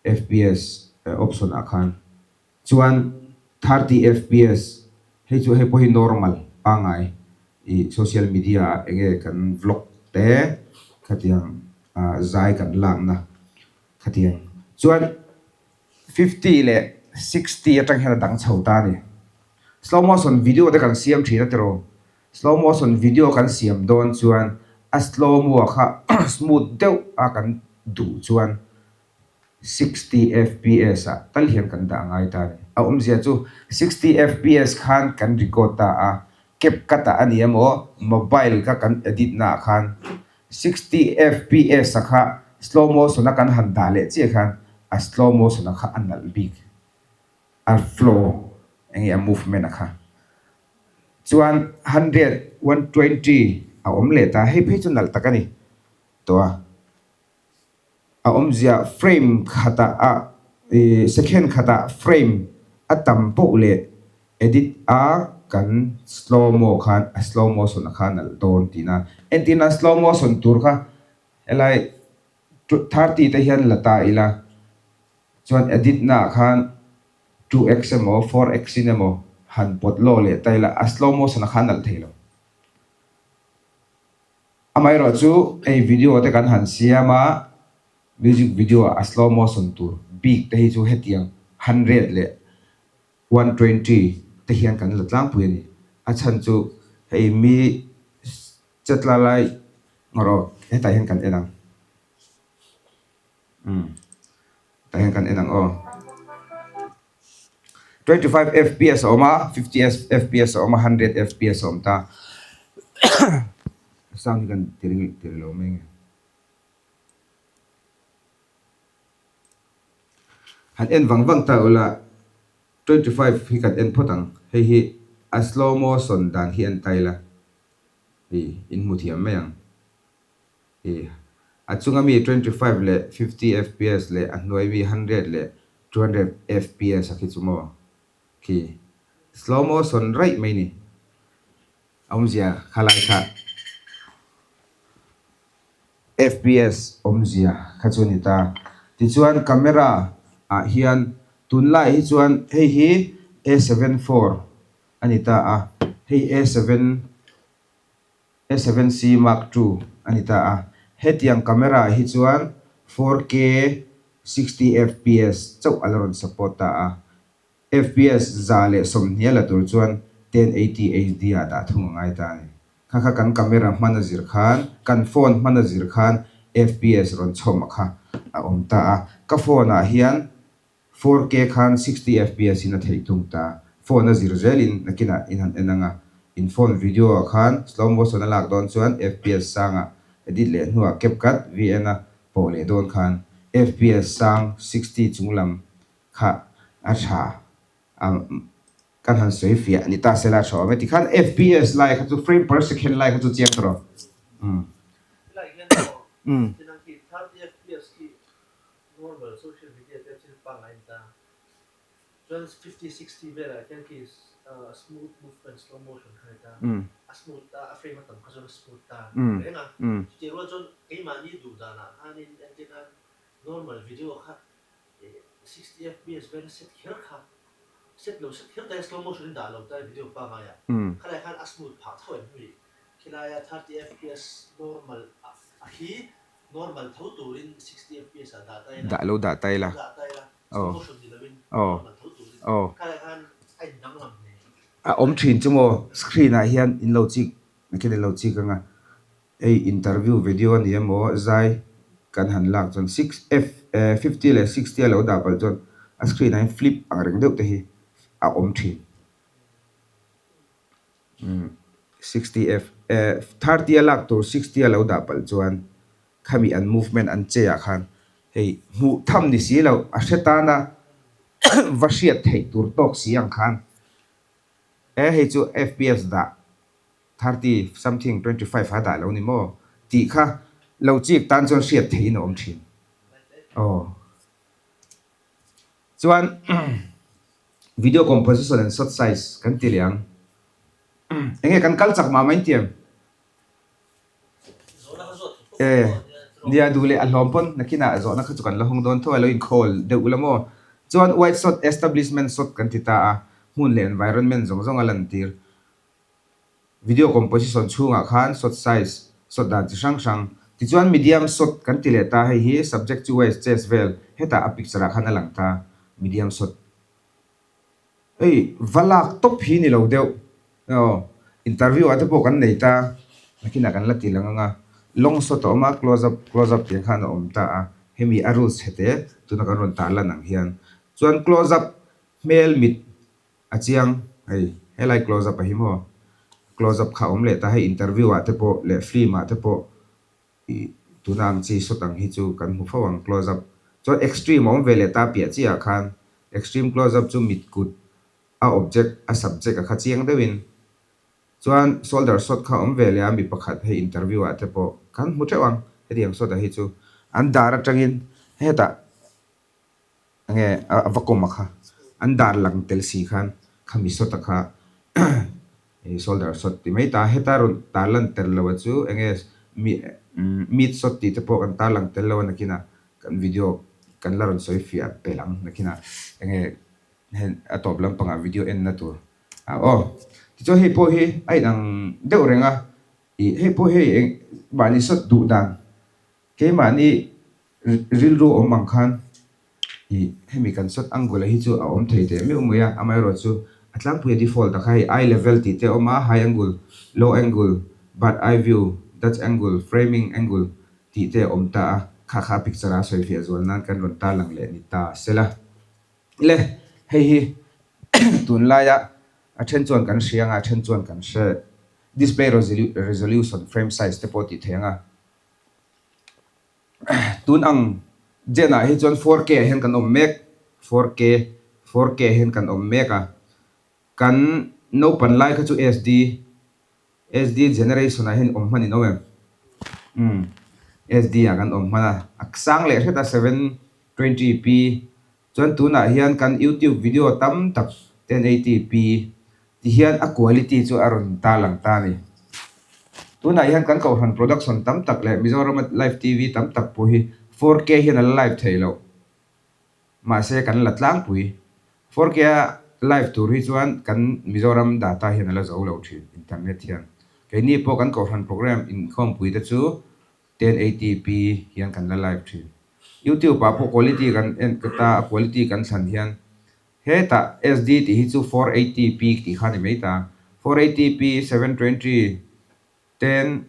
Fps option ah khan chuan 30 fps hei chu hei pawh hi normal pangngai ih social media ah enge kan vlog te khatiang ah zai kan lakna khatiang chuan 50 leh 60 atang hian a dang chho ta a ni. Slow motion video te kan siam thin a tiraw slow motion video kan siam dawn chuan a slow mo ah kha smooth deuh a kan duh chuan 60 fps ah tal hian kan dah ngai ta a ni. A awmzia chu 60 fps khan kan record ta a, CapCut ah a ni emaw mobile kha kan edit na ah khan 60 fps a kha slow motion a kan han dah leh chiah khan a slow motion a kha a nalh bik, a flow enge a movement a kha. Chuan 100, 120 a awm leh ta, hei phei chu nalh tak a ni tawh a. A awmzia frame khatah a second khatah frame a tam poh leh edit a kan slow mo khan a slow motion a kha nalh dawn tihna. Entirna slow motion tur kha helai 30 te hian la ta ila chuan edit na ah khan 2x emaw 4x in emaw han pawt law leh ta ila a slow motion a kha nalh thei lo. Amaherawh chu hei video te kan han siam a, music video ah a slow motion tur bik te hi chu hetiang 100 leh 120 te hian kan la tlangpui a ni. A chhan chu hei mi chetla lai ngawrh aw hetah hian kan en ang. Umm tah hian kan en ang aw. 25 fps a awm a, 50 fps a awm a, 100 fps a awm ta. Sound hi kan ti ring ti ri lo mai nge. Han en vang vang ta ula 25 hi kan en phawt ang. Hei hi a slow motion dan hi en ta ila hei in hmu thiam mai ang. Hi a chunga mi 25 leh 50 fps leh a hnuai mi 100 leh 200 fps a khi chu maw? Khi slow motion raih mai ni. A awmzia kha lai kha fps awmzia kha chu a ni ta. Tichuan camera ah hian tunlai hi chuan hei hi A 7 4 a ni ta a, hei A 7. A 7 C Mark ii a ni ta a, hetiang camera ah hi chuan 4K 60 fps chauh a la rawn support ta a, fps 120 a la tur chuan 1080 HD ah dah thung a ngai ta a ni. Kha kha kan camera hman a zir khan, kan phone hman a zir khan fps rawn chhawm a kha a awm ta a, ka phone ah hian 4K khan 60 fps in a theih tung ta. Phone a zir zelin nakinah in han en ang a, in phone video ah khan slow motion a lak dawn chuan fps sangah edit leh hnuah CapCut VN a pawh leh dawn khan fps sang 60 chunglam kha a tha a kan han sawi fiah ni ta sela a tha awm e. Tikhan fps lai kha chu frame per second lai kha chu chiang ta rawh. Helai hian maw tinang khi 30 fps khi Normal social media te thil pangngai a ni ta. Chuan 50, 60 velah khian khi smooth movement, slow motion kha a ni ta. A smooth ta, a frame a tam kha chuan a smooth ta reng a. Chutih rual chuan keimahni duh danah khanin entir nan normal video kha 60 fps vela set kher kha, set lo set kher ta hian slow motion in dah lo ta video pangngai ah. Khalai khan a smooth phah tho em hemi khilaia 30 fps normal a khi Normal tho turin 60 fps ah dah ta ila. Dah lo dah ta ila. Dah ta ila. Slow motion ni lovin normal tho turin. Khalai khan a in danglam hle. A awm thin chu maw screen ah hian in lo chik nakin in lo chik anga hei interview video a ni emaw zai kan han lak chuan six f 50 leh 60 a lo dah palh chuan a screen ah hian flip ang reng deuh te hi a awm thin. 60 F 30 a lak tur 60 a lo dah palh chuan khami an movement an che ah khan hei hmuh tham ni si lo a hre tana va hriat theih tur tawk si ang khan e hei chu fps dah. 30 something 25 a dah lo ni maw tih kha lo chik tan chuan hriat theihin a awm thin. Aw. Chuan video composition and shot size kan ti leh ang. Enge kan kal chak mah mai tiam. E nia duh leh a hlawm pawn nakinah zawhna kha chu kan la hawng dawn tho a lo inkhawl deuh ula maw. Chuan wide shot establishment shot kan ti ta a, hmun leh environment zawng zawng a lantir. Video composition chhungah khan shot size, shot dan chi hrang hrang. Tichuan medium shot kan ti leh ta, hei hi subject chu waist, chest vel hetah a picture ah khan a lang ta, medium shot. Hei va lak tawp hi ni lo deuh aw, interview ah te pawh kan nei ta, nakinah kan la ti lang ang a, long shot a awm a, close up, close up tih khan a awm ta a, hemi a rules chhete tuna kan rawn tarlan ang hian chuan close up hmel mit A chiang, hei helai close up a hi maw? Close up kha a awm leh ta, hei interview ah te pawh leh film ah te pawh ih tuna ang chi shot ang hi chu kan hmu fo ang close up. Chuan extreme a awm ve leh ta piah chiah ah khan extreme close up chu mit kut a object a subject a kha chiang deuhin chuan shoulder shot kha a awm ve leh a mi pakhat hei interview ah te pawh kan hmu teuh ang hetiang shot ah hi chu an dar atangin hetah Enge a va kawm a kha an dar lang tel si khan khami shot a kha ih shoulder shot ti mai ta heta rawn tar lan tel lo a chu enge mid shot tih te pawh kan tar lang tel lo a nakinah kan video kan la rawn sawi fiah pel ang nakinah enge a tawp lampangah video en na tur a aw tichuan hei pawh hi a inang deuh reng a ih hei pawh hei eng mahni shot duh dan keimahni Rilru awm ang khan ih hemi kan shot angle hi chu a awm thei teh meuh mai a, amaherawhchu a tlangpui a default ah kha hei eye level tih te a awm a, high angle, low angle, bird eye view, dutch angle, framing angle tih te a awm ta a, kha kha a picture a sawi fiah zual nan kan rawn tarlang leh ni ta sela. Le hei hi tunlaia a then chuan kan hria anga a then chuan kan hre display resolution frame size te pawh tih theih ang a. Tun ang Jen ah hi chuan 4K ah hian kan awm mek, 4K, 4K ah hian kan awm mek a, kan naupan lai kha chu SD, SD generation ah hian awm hman in awm em? Umm SD ah kan awm hman a, a sang leh hret a 720p Chuan tunah hian kan YouTube video tam tak 1080p ti hian a quality chu a rawn tarlang ta a ni. Tunah hian kan kohhran production tam tak leh Mizorama live TV tam tak pawh hi 4K hian a la live theih loh. Mahse kan la tlangpui. 4K a live tur hi chuan kan Mizoram data hian a la zo lo thin internet hian. Keini pawh kan kohhran program inkhawmpui te chu 1080p hian kan la live thin. Youtube ah pawh quality kan en ta a quality kan thlan hian hetah SD tih hi chu 480p tih kha a ni mai ta. 480p, 720, 10,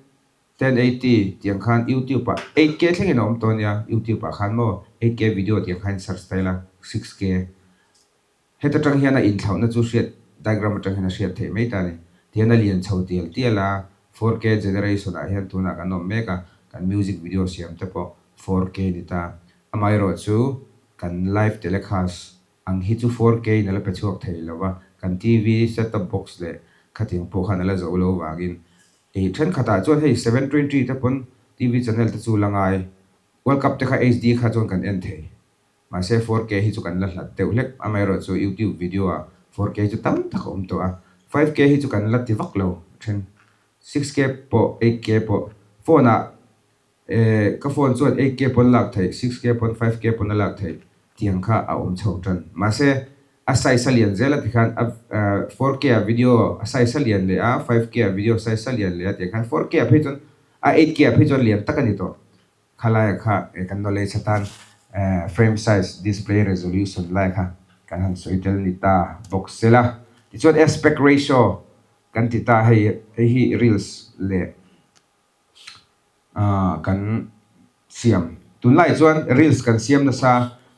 1080 tih ang khan youtube ah 8K thlengin a awm tawh a nia youtube ah khan maw 8K video tih ang khan in search ta ila 6K. Heta tang hian a inthlauhna chu hriat diagram atang hian a hriat theih mai ta a ni. Tihian a lian chho tial tial a, 4K generation ah hian tunah kan awm mek a, kan music video siam te pawh 4K ni ta. Amaherawhchu kan live telecast ang hi chu 4K in a la pe chhuak thei lo va, kan TV set top box leh khatiang pawh khan a la zo lo vangin ih thenkhatah chuan hei 720 te pawn TV channel te chu la ngai, World Cup te kha HD kha chuan kan en thei. Mahse 4K hi chu kan la hlat deuh hlek, amaherawhchu YouTube video ah 4K chu tam tak a awm tawh a, 5K hi chu kan la ti vak lo a then. 6K pawh 8K pawh phone ah eh ka phone chuan 8K pawn lak theih, 6K pawn 5K pawn a lak theih tiang kha a awm chho tan. Mahse a size a lian zel a tikhan a 4K ah video a size a lian leh a, 5K ah video size a lian leh a tiang khan 4K ah phei chuan a 8K ah phei chuan lian tak a ni tawh. Khalaia kha kan knowledge atan frame size, display resolution lai kha kan han sawi tel ni ta bawk se la. Tichuan aspect ratio kan ti ta hei hei hi reels leh kan siam. Tunlai chuan reels kan siam nasa,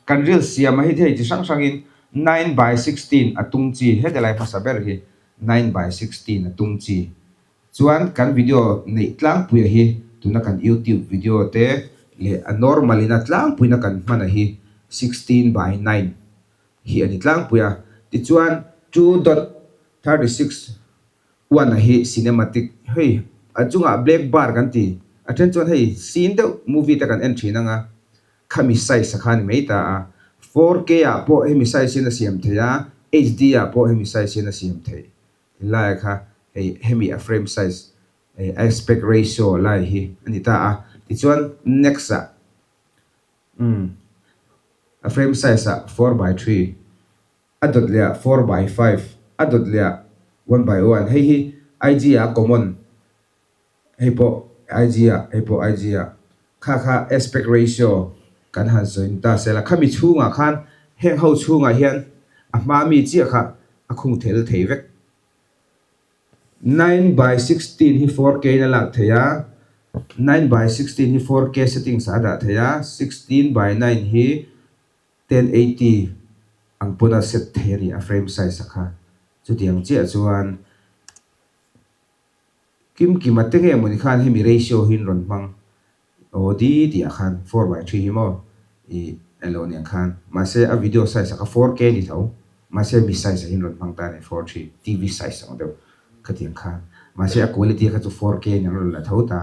kan reels siam a hi thei chi hrang hrangin 9:16 a tung chi heti lai hmasa ber hi 9:16 a tung chi. Chuan kan video neih tlangpuia hi tuna kan YouTube video te leh a normal in a tlangpuina kan hman a hi 16:9 hi a ni tlangpui a. Tichuan 2.36. One a hi cinematic hei a chungah black bar kan ti a then chuan hei scene deuh movie te kan en thin anga khami size a kha ni mai ta a 4K ah pawh hemi size hian a siam theih a HD ah pawh hemi size hian a siam theih tilai kha hei hemi a frame size aspect ratio lai hi a ni ta a tichuan next ah umm a frame size ah 4:3. A dawt leh ah 4:5, a dawt leh ah 1:1. Hei hi IG ah common, hei pawh IG ah, hei pawh IG ah. Kha kha aspect ratio kan han sawi ta sela. Khami chhungah khan heng ho chhungah hian a hma mi chiah kha a khung thel thei vek. 9:16 hi 4K in a lak theih a, 9:16 hi 4K settings ah a dah theih a, 16:9 hi 1080 ang pawn a set thei a ni a frame size a kha. Chutiang chiah chuan Kim Kima te nge mawni khan hemi ratio hi an rawn hmang aw di tih ah khan 4:3 hi maw ih a lo ni ang khan mahse a video size a kha 4K ni tho mahse mi size ah hian rawn hmang ta a ni 4:3 TV size ang deuh khatiang khan mahse a quality kha chu 4K ni ang rawn la tho ta.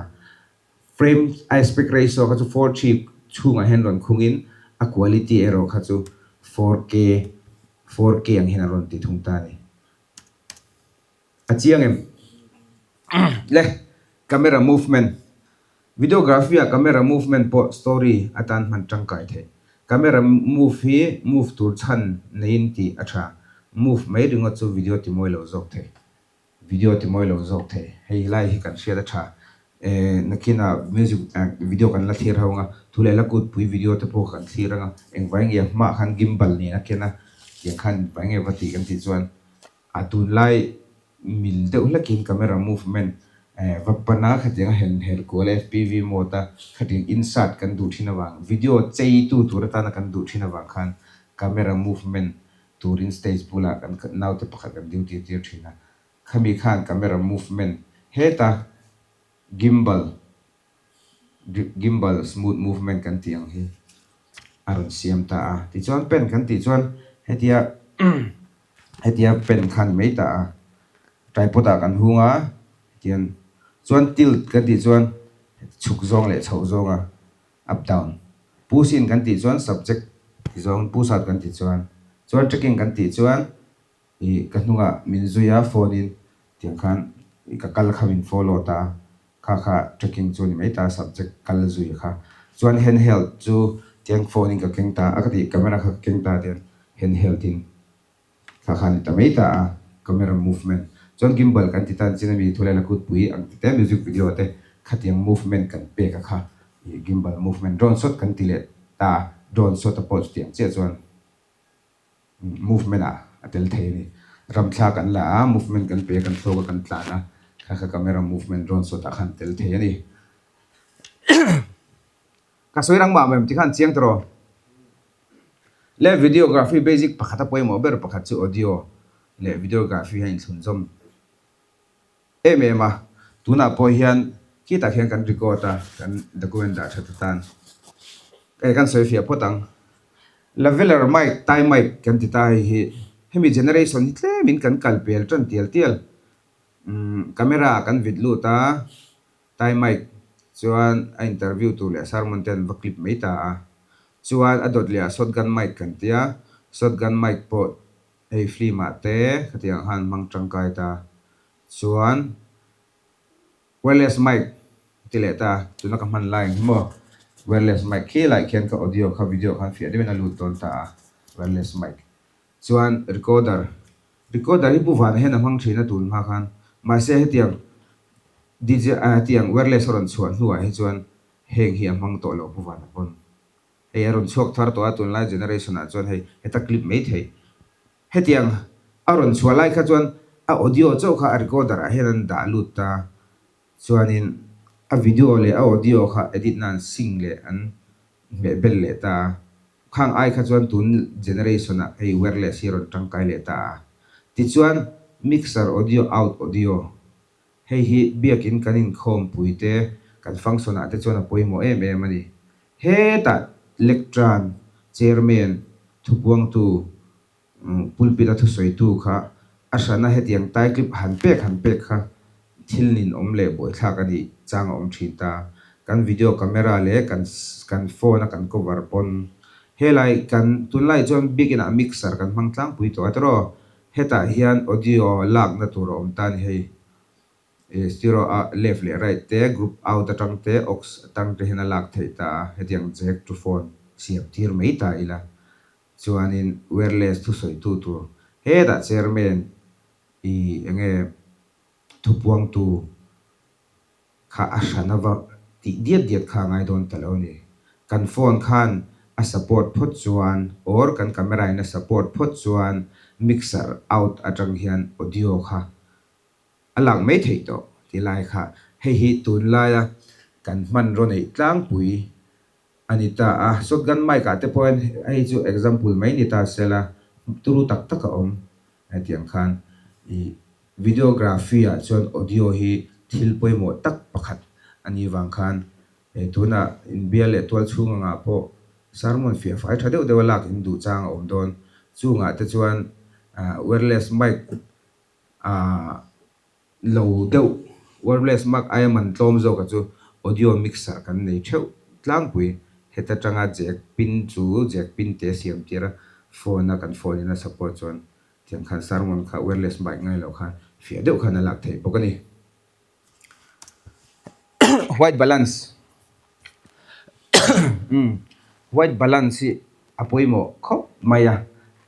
Frame aspect ratio kha chu 4:3 chhungah hian rawn khungin a quality erawh kha chu 4K, 4K ang hian a rawn ti thung ta a ni. A chiang em? Le, camera movement. Videography ah camera movement pawh story atan hman tangkai theih. Camera move hi move tur chhan neiin tih a tha. Move mai ringawt chu video ti mawi lo zawk thei. Video ti mawi lo zawk thei. Hei lai hi kan hriat a tha. Eh nakinah music video kan la thlir ho anga, thu leh la kutpui video te pawh kan thlir anga, engvai nge hmaah khan gimbal nen a ken a, tiang khan engvai nge va tih kan tih chuan a tunlai mil deuh hlekin camera movement eh va pan a, khatiang a hen her kual FPV mode a khatiang insert kan duh thin avang video chei tu tur atana kan duh thin avang khan camera movement turin stage bulah kan naute pakhat kan duty tir thin a, khami khan camera movement heta gimbal gimbal smooth movement kan tih ang hi a rawn siam ta a, tichuan pen kan tih chuan hetia hetia pen kha a ni mai ta a, tripod ah kan hung a hetiang chuan tilt kan tih chuan chhuk zawng leh chhoh zawnga Up down. Push in kan tih chuan subject ti zawng push out kan tih chuan chuan tracking kan tih chuan ih ka hnungah min zui a phone in tiang khan ih ka kal kha min follow ta a kha kha tracking chu a ni mai ta subject kal zui kha chuan handheld chu tiang phone in ka keng ta a ka tih camera kha ka keng ta tiang handheld in Thla kha a ni ta mai ta a, camera movement chuan gimbal kan ti tan chin ami thu laila kutpui ang ti te music video te khatiang movement kan pek a kha ih gimbal movement drone shot kan ti leh ta a, drone shot a pawh chutiang chiah chuan movement ah a tel thei a ni. Ramthla kan la a, movement kan pe a, kan thlawk a kan tlan a, kha kha camera movement drone shot ah khan tel thei a ni. Ka sawi rang mah mem tikhan chiang tawh. Le videography basic pakhat a pawimawh ber pakhat chu audio leh videography hian inthlunzawm em em a. Tunah pawh hian khitah khian kan record a, kan document dah that atan eh kan sawi fiah phawt ang. Laveler mic, tie mic kan ti ta hei hi hemi generation hi tlemin kan kal pel tan tial tial. Umm camera kan vit lut a. Tai mic chuan a interview tur leh sermon te an va clip mai ta a, chuan a dawt leh ah shotgun mic kan ti a, shotgun mic pawh hei film ah te khatiang khan hmang tangkai ta, chuan wireless mic ti leh ta, tuna ka hman lai ang hi maw, wireless mic khi lai khian ka audio kha video khan fiah deuhin a lut dawn ta a, wireless mic. Chuan recorder, recorder hi Pu Vana hian a hmang thin a tun hma khan. Mahse hetiang DJ ah hetiang wireless a rawn chhuah hnuah hi chuan heng hi a hmang tawh lo Pu Vana pawn. Hei a rawn chhuak thar tawh a tunlai generation ah chuan hei heta clip mai thei. Hetiang a rawn chhuah lai kha chuan a audio chauh kha a recorder ah hian an dah lut ta. Chuanin a video leh a audio kha edit nan sync leh an hmeh bel leh ta a. Khang ai kha chuan tun generation ah hei wireless hi a rawn tangkai leh ta a. Tichuan mixer audio out audio hei hi biakin kan inkhawmpui te kan function ah te chuan a pawimawh em em a ni. Hetah lectern, chairman, thupuangtu, pulpit a thusawitu kha A hrana hetiang tie clip han pek han pek kha thil nin awm leh buaithlak a nih chang a awm thin ta. Kan video camera leh kan kan phone a kan cover pawn helai kan tunlai chuan biakin ah mixer kan hmang tlangpui tawh a tiraw hetah hian audio lakna tur a awm ta a ni hei. Stereo ah left leh right te group out atang te aux atang te hian a lak theih ta a hetiang jack to phone siam tir mai ta ila. Chuanin wireless thusawitu tur hetah chairman ih enge thupuangtu kha a hran ava tih diat diat kha a ngai dawn ta lo a ni. Kan phone khan a support phawt chuan or kan camera in a support phawt chuan mixer out atang hian audio kha a lak mai theih tawh ti lai kha hei hi tunlaia kan hmanraw neih tlangpui A ni ta a, shotgun mic ah te pawhin hei chu example mai ni ta sela turu tak tak a awm. Hetiang khan ih videography ah chuan audio hi thil pawimawh tak pakhat a nih vang khan tunah inbia leh tual chhung angah pawh sermon fiah fai tha deuh deuh a lak in duh chang a awm dawn. Chungah te chuan wireless mic ah Lo deuh, wireless mic aia man tlawm zawka chu audio mixer kan nei theuh tlangpui. Heta tanga jack pin chu jack pin te siam tir a, phone a kan phone in a support chuan tiang khan sermon kha wireless mic ngai lo khan fiah deuh khan a lak theih bawk a ni. White balance White balance hi a pawimawh khawp mai a,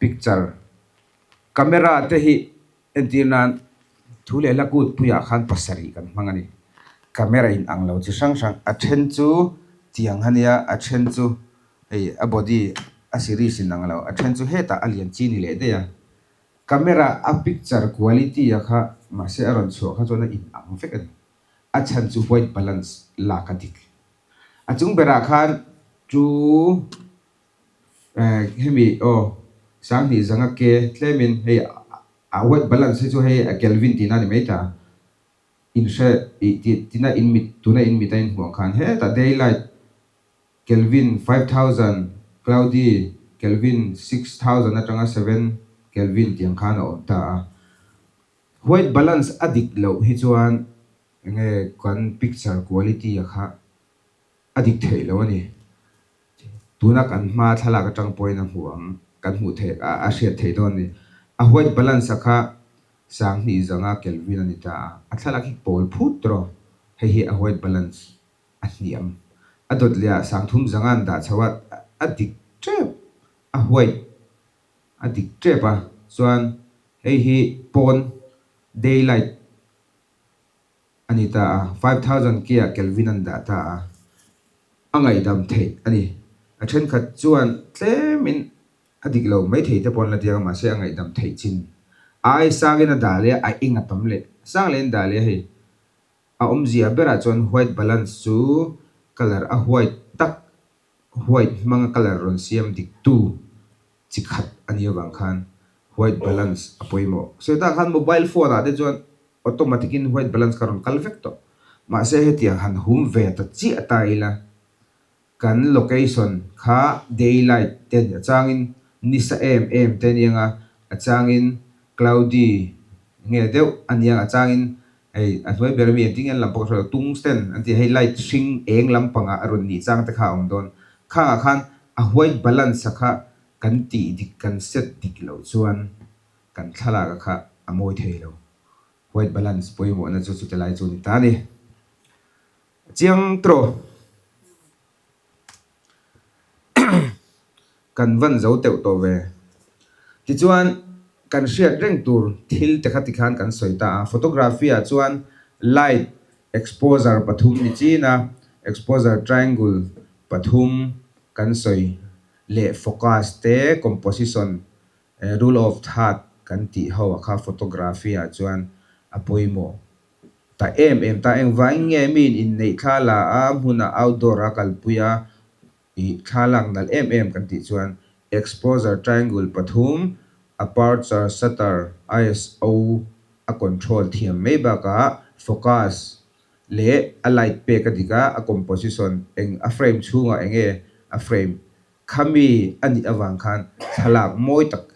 picture camera te hi Entir nan, thu leh hla kut puiah khan pasarih kan hmang a ni. Camera in ang lo chi hrang hrang, a then chu tiang a nia, a then chu hei a body a series in ang lo, a then chu hetah a lian chi ni leh daih a. Camera a picture quality a kha mahse a rawn chhuah kha chuan a in ang vek a ni. A chhan chu white balance lak a dik. A chung berah khan two Hemi aw Sanghnih zanga ke tlemin hei a white balance hi chu hei a Kelvin tihna a ni mai ta. Inhre ih tih tina in mit tuna in mit a inhmuh ang khan hetah daylight Kelvin 5000 cloudy Kelvin 6000 atanga 7 Kelvin tih ang khan a awm ta a. White balance a dik loh hi chuan enge kan picture quality a kha A dik theih lo a ni. Tuna kan hma thlalak atang pawhin a hmuh ang, kan hmuh theih a, a hriat theih dawn a ni. A white balance a kha Sanghnih zanga Kelvin a ni ta a, a thlalak hi pawl phut tawh. Hei hi a white balance a hniam. A dawt leh ah Sangthum zanga an dah chho a, a dik tep, a white a dik tep a. Chuan hei hi pawn daylight A ni ta a, 5000 K ah Kelvin an dah ta a, a ngaihdam theih a ni. A thenkhat chuan tlemin a dik lo mai thei te pawh an la diak a, mahse a ngaihdam theih chin ai sangin a dah leh a, a eng a tam leh sang leh in dah leh a hei. A awmzia berah chuan white balance chu colour a white tak white hmanga colour rawn siam dik tu chi khat a nih avang khan white balance a pawimawh. Sawi tak khan mobile phone ah te chuan automatic in white balance kha rawn kal vek tawh. Mahse hetiang han hum ve ta chiah ta ila kan location kha daylight te a ni a changin nisa em em te a ni ang a, a changin cloudy nge deuh a ni ang a changin hei a hnuai ber ami engtin nge an lam pawh ka hre lo tungsten an tih hei light hring eng lampangah a rawn nih chang te kha a awm dawn. Khangah khan a white balance a kha kan tih dik kan set dik loh chuan kan thlalak a kha a mawi thei lo. White balance pawimawhna chu chuti lai chu a ni ta a ni. A chiang tawh. Kan van zo teuh tawh ve. Tichuan kan hriat reng tur thil te kha tikhan kan sawi ta a. Photography ah chuan light exposure pathum ni chin a, exposure triangle pathum kan sawi leh focus te composition rule of third kan tih ho ah kha photography ah chuan a pawimawh ta em em ta. Engvangin nge miin inneih thla la a hmunah outdoor a kalpui a Ih thlalak nalh em em kan tih chuan exposure triangle pathum, aperture, shutter, ISO a control thiam mai bakah focus leh a light pek a dik a, a composition eng a frame chhungah eng nge a frame khami a nih avang khan thlalak mawi tak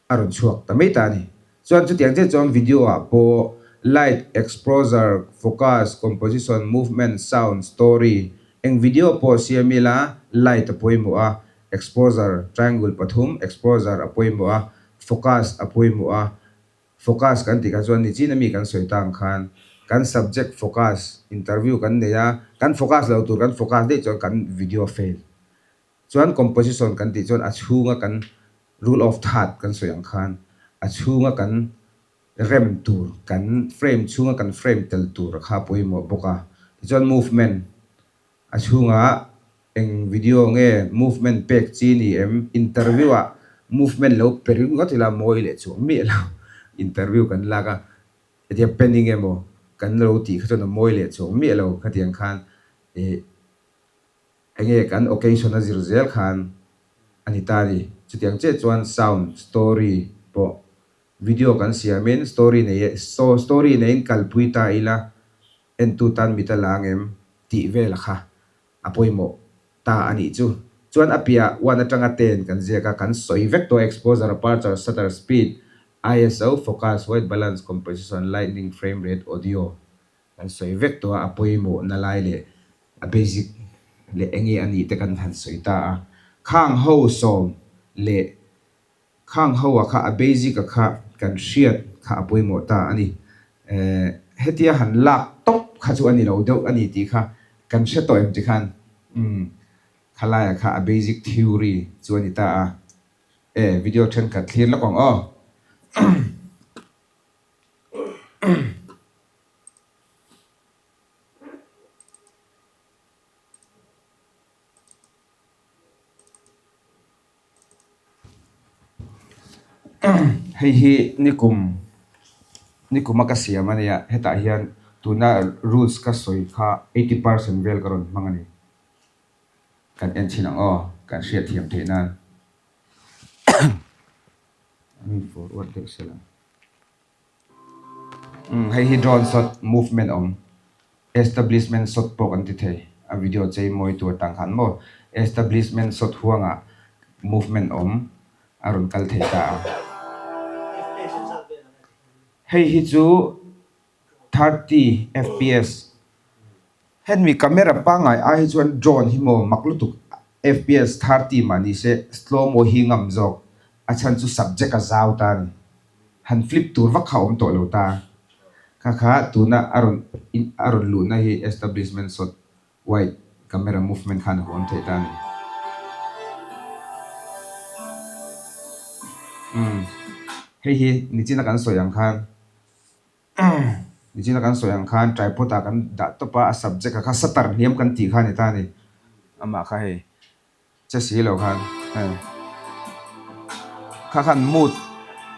a rawn chhuak ta mai ta a ni. Chuan chutiang chiah chuan video ah pawh light, exposure, focus, composition, movement, sound, story eng video pawh siam ila light a pawimawh a, exposure, triangle pathum, exposure a pawimawh a, focus a pawimawh a, focus kan tih kha chuan nichin ami kan sawi tang khan kan subject focus interview kan nei a, kan focus lo tur kan focus daih chuan kan video fail. Chuan composition kan tih chuan a chhunga kan rule of third kan sawi ang khan a chhunga kan rem tur kan frame chhunga kan frame tel tur kha a pawimawh bawk a. Tichuan movement a chhunga eng video nge movement pek chi ni em interview ah movement lo pe ringawt ila mawi leh chuang miah lo interview kan lak a hetia panning emaw kan lo tih kha chuan a mawi leh chuang miah lo khatiang khan ih Enge kan occasion a zir zel khan a ni ta a ni. Chutiang chiah chuan sound, story pawh video kan siamin story nei e story neiin kalpui ta ila entu tan mit a la ang em tih vel kha a pawimawh ta a nih chu. Chuan a piah one atanga ten kan ziak a, kan sawi vek tawh a exposure, aperture, shutter speed, ISO, focus, white balance, composition, lightning, frame rate, audio. Kan sawi vek tawh a, a pawimawhna lai leh a basic leh enge a nih te kan han sawi ta a. Khang ho sawm leh khang ho a kha a basic a kha kan hriat kha a pawimawh ta a ni. Eh hetia han lak tawp kha chu a ni lo deuh a ni tih kha kan hre tawh em ti khan umm khalaia kha a basic theory chu a ni ta a. Eh video thenkhat thlir lawk ang aw. Hei hi nikum nikuma ka siam a nia hetah hian tuna rules ka sawi kha eighty percent vel ka rawn hmang a ni kan en chhin ang aw kan hriatthiam theih nan an forward deuh sela. Umm hei hi drone shot movement awm establishment shot pawh kan ti thei a video chei mawi tur atang khan maw establishment shot huangah movement awm a rawn kal thei ta a hei hi chu 30 fps Hemi camera pangngai ai hi chuan drone hi maw mak lutuk fps 30 mah ni se slow mo hi ngam zawk a chhan chu subject a zau ta a ni. Han flip tur vak kha a awm tawh lo ta. Kha kha tuna a rawn a rawn luhna hi establishment shot wide camera movement khan a huam theih ta a ni. Umm hei hi nichina kan sawi ang khan. Nichina kan sawi ang khan tripod ah kan dah tawp a, a subject ah kha shutter hniam kan tih kha a ni ta a ni. Amah kha hei che si lo khan hei kha khan mood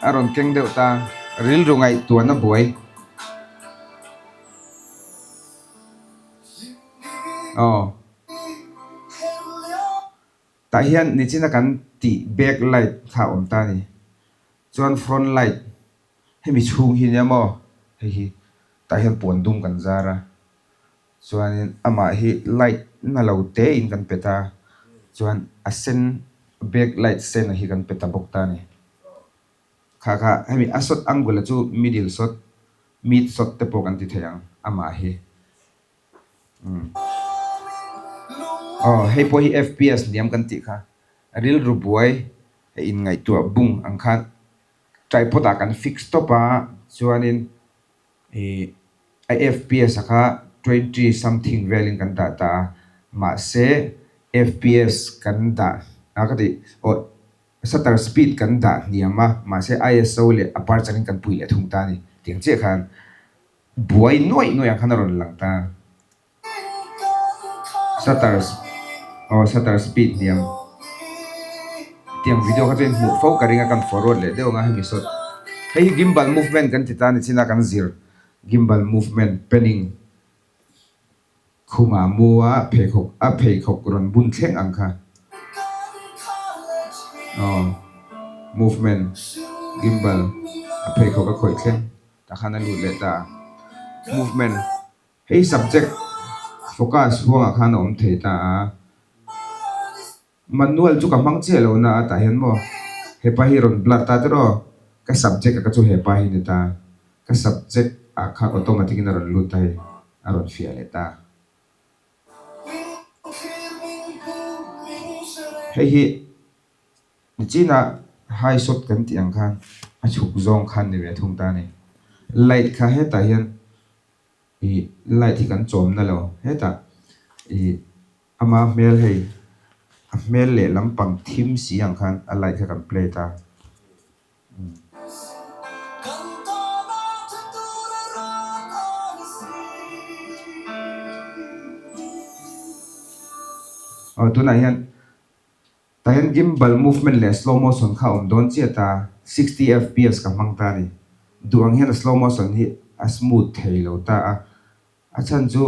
a rawn keng deuh ta, rilru ngaihtuahna buai. Aw. Tah hian nichina kan tih back light kha a awm ta a ni. Chuan front light Hemi chhung hi nia maw hei hi tah hian puan dum kan zar a chuanin amah hi light na lo te in kan pet a chuan a sen back light sen a hi kan pe ta bawk ta a ni kha kha hemi a shot angle chu middle shot mid shot te pawh kan ti thei ang amah hi umm aw hei pawh hi fps hniam kan tih kha rilru buai a inngaihtuah bung ang khan. Tripod ah kan fix tawp a chuanin ih a fps a kha twenty something velin kan dah ta a mahse fps kan dah a ka tih aw shutter speed kan dah hniam a mahse I_S_O leh aperture in kan pui leh thung ta a ni tiang chiah khan buai nuaih nuaih ang khan a rawn lang ta. Shutter aw shutter speed hniam tiang video kha chuan hmuh fo ka ring a kan forward leh deuh ang a hemi sawt hei hi gimbal movement kan ti ta ni chin a kan zir gimbal movement panning khumah mu a pheikhawk a pheikhawk rawn bun thleng ang kha aw movement gimbal a pheikhawk a khawih thleng tah khan a lut leh ta a movement. Hei subject focus huangah khan a awm thei ta a, manual chu ka hmang chiah lo na a tah hian maw hepa hi rawn blur ta tiraw? Ka subject a ka chu hepa hi ni ta. Ka subject ah kha automatic in a rawn lut ta hei, a rawn fiah leh ta. Hei hi nichina high shot kan tih ang khan a chhuk zawng khan ni ve thung ta a ni. Light kha hetah hian ih light hi kan chawm na lo hetah ih ama hmel hei a hmel leh lampang thim si ang khan a light kha kan play ta. Aw tunah hian tah hian gimbal movement leh slow motion kha a awm dawn chiah ta 60 fps ka hmang ta a ni. Duh ang hian a slow motion hi a smooth thei lo ta a, a chhan chu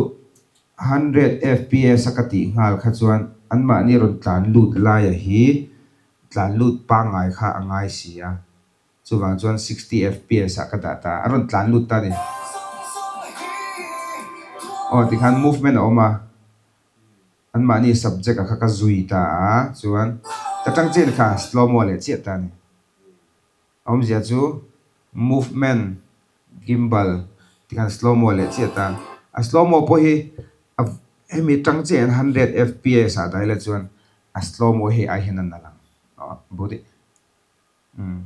100 fps a ka tih nghal kha chuan anmahni rawn tlan lut laia hi Tlan lut pangngai kha a ngai si a, chuvang chuan 60 fps ah ka dah ta a, a rawn tlan lut ta a ni. Aw tikhan movement a awm a, anmahni subject ah kha ka zui ta a, chuan ka tang chiah kha slow mo leh chiah ta a ni. A awmzia chu movement gimbal tikhan slow mo leh chiah ta. A slow mo pawh hi a hemi tang chiah hian 100 fps ah dah ila chuan a slow mo hei ai hian a nalh ang aw body umm.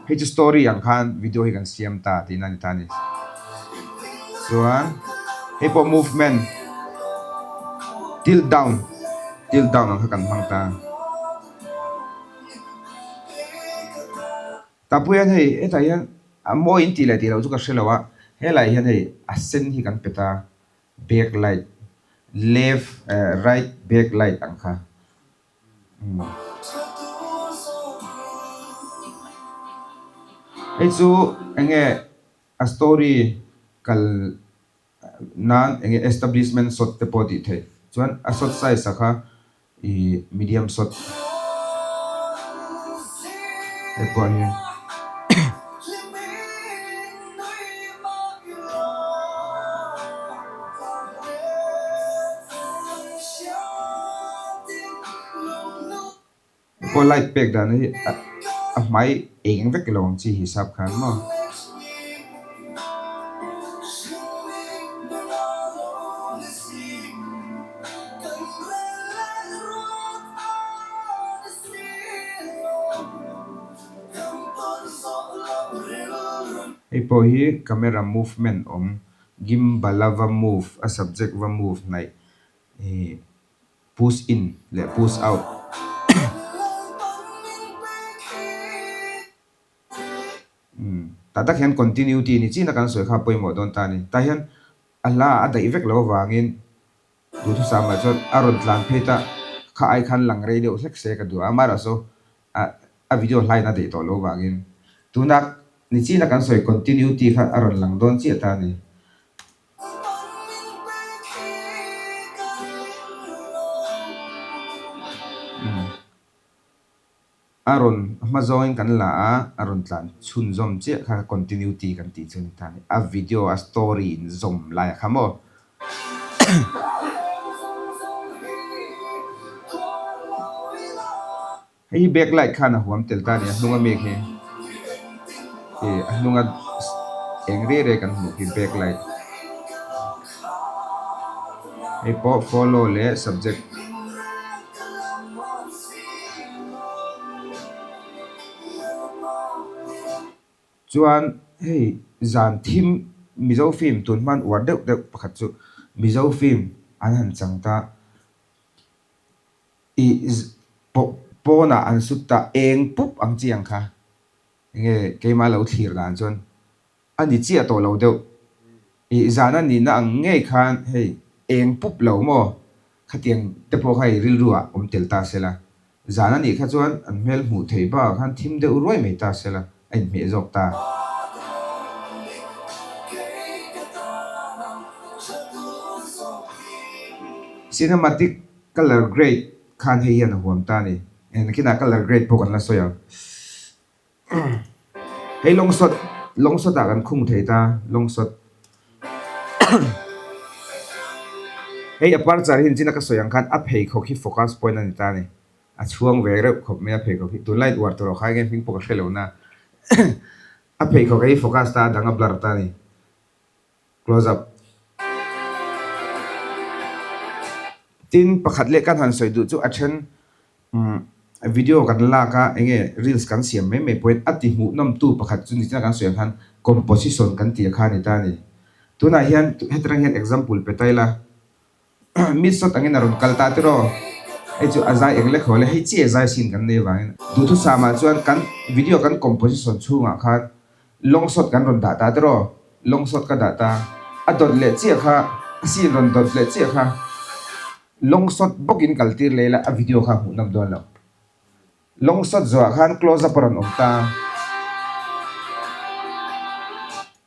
Hei chu story ang khan video hi kan siam ta tihna a ni ta a ni. Chuan hei pawh movement tilt down tilt down ang kha kan hmang ta. Tah pawh hian hei hetah hian a mawi in tih leh tih loh chu ka hre lo a, helaiah hian hei a sen hi kan pe ta back light left eh right back light ang kha. Hei chu eng nge a story kal nan eng nge establishment shot te pawh tih theih chuan a shot size a kha ih medium shot hei pawh hi. Pawh light pek dan hi a hmai eng vek lo ang chi hisap khan maw. Hei pawh hi camera movement awm gimbal a va move a subject va move hnaih ihh push in leh push out. Tah tak hian continuity ni chin a kan sawi kha pawimawh dawn ta a ni. Tah hian a hla a daih vek lo avangin duhthusam ah chuan a rawn tlan phei ta kha ai khan lang rei deuh hlek se ka duh a, amaherawhchu a video hlain a daih tawh lo avangin tuna ni chin a kan sawi continuity kha a rawn lang dawn chiah ta a ni. A rawn hma zawngin kan la a, a rawn tlan chhunzawm chiah kha continuity kan tih chu a ni ta a ni. A video a story in zawm lai a kha maw. Hei hi back light khan a huam tel ta a ni, a hnung ami khi ih a hnunga eng rei rei kan hmuh khi back light. Hei pawh follow leh subject. Chuan hei zan thim Mizo film tun hman uar deuh deuh pakhat chu Mizo film an han chang ta. Ih pawh pawnah an sut ta eng pup ang chi ang kha enge keimah lo thlir dan chuan a ni chiah tawh lo deuh. Ih zan a nihna ang ngei khan hei eng pup lo maw khatiang te pawh kha hei rilru ah awm tel ta se la. Zan a nih kha chuan an hmel hmuh theih bakah khan thim deuh ruai mai ta se la a inhmeh zawk ta. Cinematic Colour grade khan hei hian a huam ta a ni. Nakinah colour grade pawh kan la sawi ang. Hei long shot, long shot ah kan khung thei ta, long shot. Hei aperture hi engtin a ka sawi ang khan a pheikhawk hi focus point a ni ta a ni. A chhuang ve reuh khawp mai a pheikhawk hi. Tunlai uar tur awh kha enge hming pawh ka hre lo na. A pheikhawk hi focus ta a dang a blur ta a ni. Close up. Tin, pakhat leh kan han sawi duh chu a then video kan lak a, enge reels kan siam mai mai pawhin a ti hmuhnawmtu pakhat chu nichina kan sawi ang khan composition kan tih kha a ni ta a ni. Tunah hian hetirang hian example pe ta ila. Mid shot angin a rawn kal ta tiraw? Hei chu a zai eng lek haw le, hei chiah zai sin kan nei avangin. Duhthusam ah chuan kan video kan composition chhungah khan long shot kan rawn dah ta tiraw? Long shot ka dah ta. A dawt leh chiah kha, a scene rawn dawt leh chiah kha long shot bawkin kal tir leh ila a video kha hmuh nawm dawn lo. Long shot zawhah khan close up a rawn awm ta.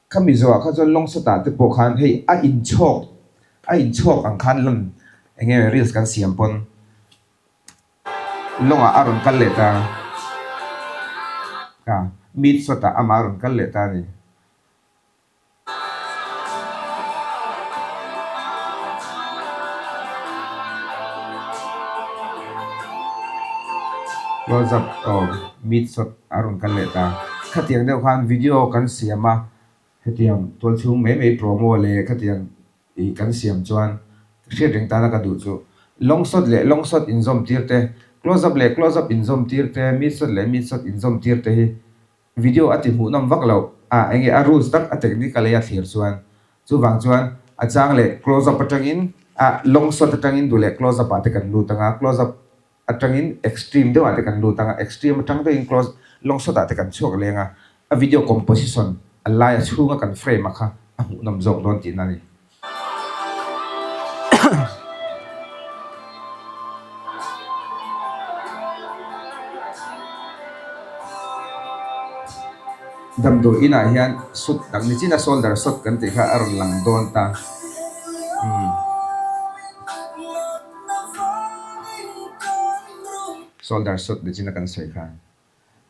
Khami zawhah kha chuan long shot ah te pawh khan hei a inchhawk a inchhawk ang khan lan eng nge reels kan siam pawn long ah a rawn kal leh ta a mid shot ah amah a rawn kal leh ta a ni. Close up aw mid shot a rawn kal leh ta. Khatiang deuh khan video kan siam a, hetiang tual chhung mai mai promo leh khatiang ih kan siam chuan hriat reng tana ka duh chu long shot leh long shot inzawm tir te, close up leh close up inzawm tir te, mid shot leh mid shot inzawm tir te hi Video a ti hmuhnawm vak loh a, enge a rules tak a technical ei a thlir chuan. Chuvang chuan a chang leh close up atangin a long shot atangin duh leh close up ah te kan lut anga, close up atangin extreme deuh ah te kan lut anga, extreme atang deuhin close long shot ah te kan chhuak leng a, a video composition a lai a chhunga kan frame a kha a hmuhnawm zawk dawn tihna a ni. Damdawi inah hian suit dang ni chin a shoulder shot kan tih kha a rawn lang dawn ta. Shoulder shot ni chin a kan sawi kha.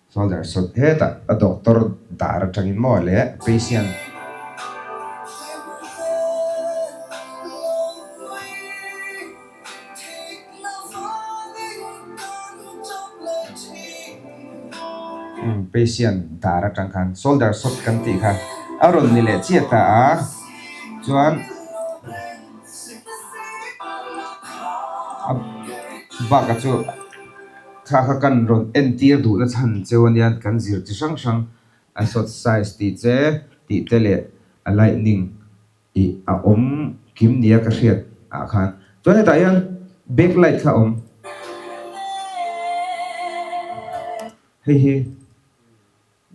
Shoulder shot hetah a doctor dar atangin maw le patient. Umm patient dar atang khan shoulder shot kan tih kha a rawn ni leh chiah ta a chuan a bak a chu. Thla kha kan rawn entir duhna chhan cheu ania kan zir chi hrang hrang a shot size tih che tih te leh a lightning ih a awm kim nia ka hriat ah khan chuan hetah hian back light kha a awm hei hi.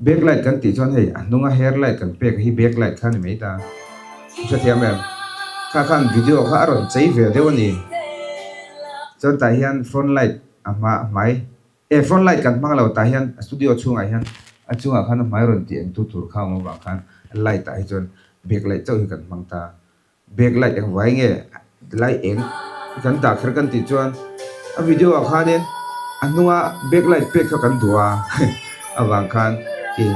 Back light kan tih chuan hei a hnunga hair light kan pek hi back light kha a ni mai ta. I hrethiam em? Kha khan video kha a rawn chei ve deuh a ni. Chuan tah hian front light a hma hmai e front light kan hmang lo tah hian studio chhungah hian a chungah khan a hmai rawn tih engtu tur kha a awm avang khan light ah hi chuan back light chauh hi kan hmang ta. Back light eng vai nge lai eng kan dah kher kan tih chuan a video ah khanin a hnunga back light pek kha kan duh a avang khan khi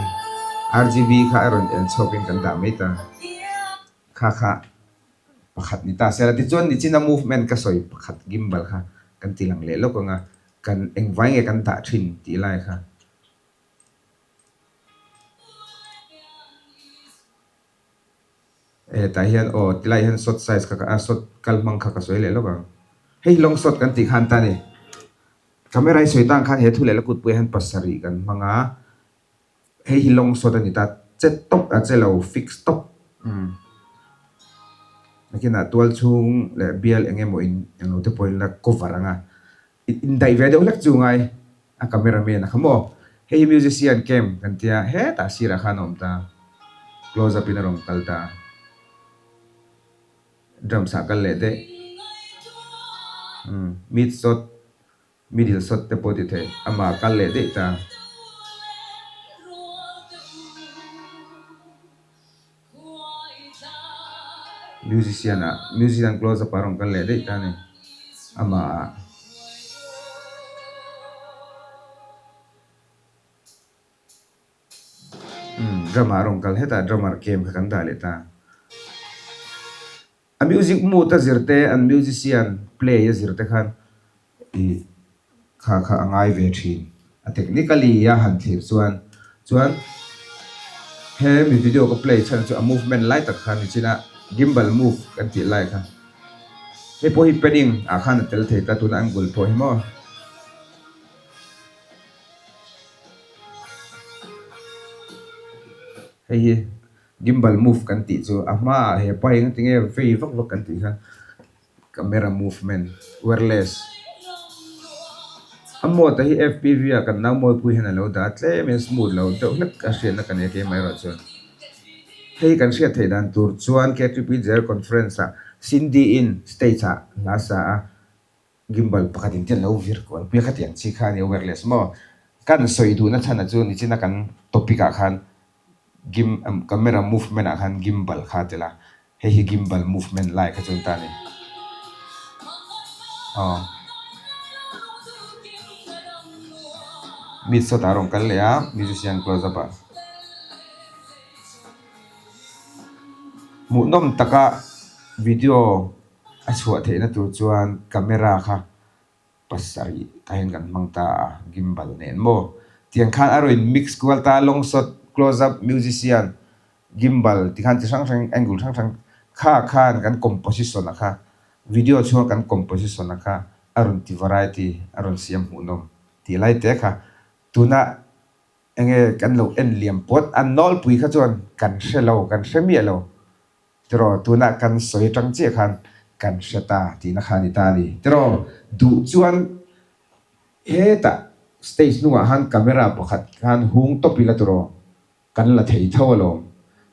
RGB kha a rawn en chhuak in kan dah mai ta kha kha pakhat ni ta sela tichuan nichina movement ka sawi pakhat gimbal kha kan ti lang leh lawk anga kan eng vai nge kan dah thin tih lai kha. Hetah hian aw tilai hian shot size kha a shot kal hmang kha ka sawi leh lawk ang. Hei long shot kan tih khan ta ni. Camera hi sawi tan khan he thu leh la kutpui ah hian pasarih kan hmang a. Hei hi long shot a ni ta che tawp a che lo fix tawp. Umm nakinah tual chhung leh bial eng emaw in englo te pawhin la cover ang a. Indaih ve deuh hlek chu ngai a camera man a kha maw. Hei hi musician camp kan tia hetah sirah khan a awm ta. Close up in a rawn kal ta. Drums ah kal leh daih. Umm mid shot, middle shot te pawh ti thei. Amah a kal leh daih ta. Musician ah musician close up ah a rawn kal leh daih ta a ni amah ah umm drum ah a rawn kal hetah drummer cam kha kan dah leh ta. A music mood a zir te, an musician play a zir te khan ih kha kha a ngai ve thin. A technically a han thlir chuan chuan he mi video ka play chhan chu a movement lai tak kha ni chin a, gimbal move kan tih lai kha. Hei pawh hi panning ah khan a tel thei ta tuna angle pawh hi maw. Hei hi gimbal move kan tih chu a hmaah he pa hi engtin nge vei vak vak kan tih khan camera movement wireless a mode hi F_P_V ah kan nau mawipui hian a lo dah a tlem in smooth lo deuh hlek a hriatna ka nei a keimah erawh chuan hei kan hriat theih dan tur chuan K_T_P General Conference ah Cindy in stage ah hla sa a. Gimbal pakhat in te lo vir kual pui a khatiang chi kha a ni a wireless maw? Kan sawi duhna chhan ah chu nichina kan topic ah khan gim camera movement ah khan gimbal kha a tel a, hei hi gimbal movement lai kha chuan ta a ni. Aw. Mid shot ah a rawn kal leh a musician close up ah. Hmuhnawm taka video. A chhuah theihna tur chuan camera kha pasarih tah hian kan hmang ta a, gimbal nen maw? Tiang khan a rawn in mix kual ta a, long shot, close up, musician, gimbal ti khan chi hrang hrang angle hrang hrang kha khan kan composition a kha video chhunga kan composition a kha a rawn ti variety a rawn siam hmuhnawm tih lai te kha tuna enge kan lo en liam pawt an nawlpui kha chuan kan hre lo kan hre miah lo. Tiraw, tunah kan sawi atang chiah khan kan hre ta tihna kha a ni ta a ni. Tiraw, duh chuan hetah stage hnungah khan camera pakhat khan hung tawp ila tiraw, kan la thei tho alawm.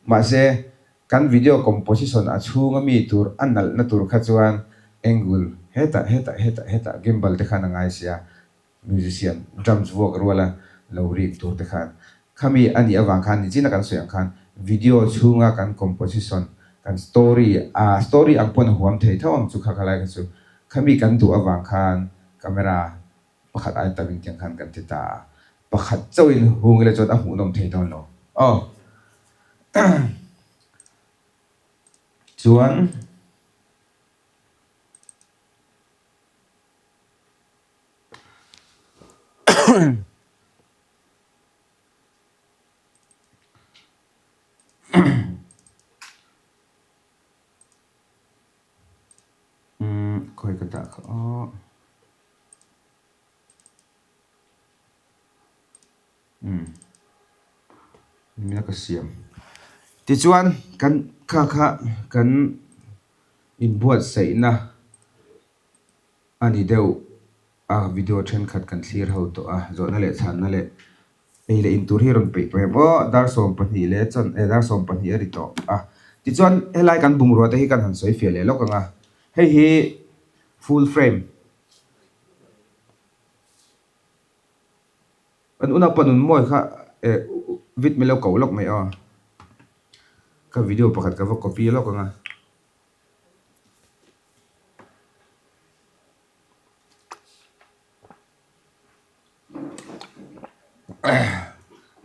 Mahse, kan video composition a chhunga mi tur a nalhna tur kha chuan angle hetah hetah hetah hetah gimbal te khan a ngai sia. Musician drums vuak ruala lo rik tur te khan khami a nih avang khan nichina kan sawi ang khan video chhunga kan composition kan story a story ang pawn a huam thei tho ang chu kha kha lai kha chu khami kan duh avang khan camera pakhat ai tam in tiang khan kan ti ta a pakhat chauhin hung ila chuan a hmuhnawm thei dawn lo aw chuan. Khawi ka dah kha aw. Nimina ka siam. Tichuan kan kha kha kan inbuatsaihna. A ni deuh a, video thenkhat kan thlir ho tawh a, zawhna leh chhanna leh ei leh in tur hi a rawn peih pawh em aw, dar 12 leh chuan eh dar 12 a ri tawh a, tichuan helai kan bungrua te hi kan han sawi fiah leh lawk ang a, hei hi full frame. Kan unaupa nun mawi kha eh vid min lo koh lawk mai aw, ka video pakhat ka va copy lawk ang a.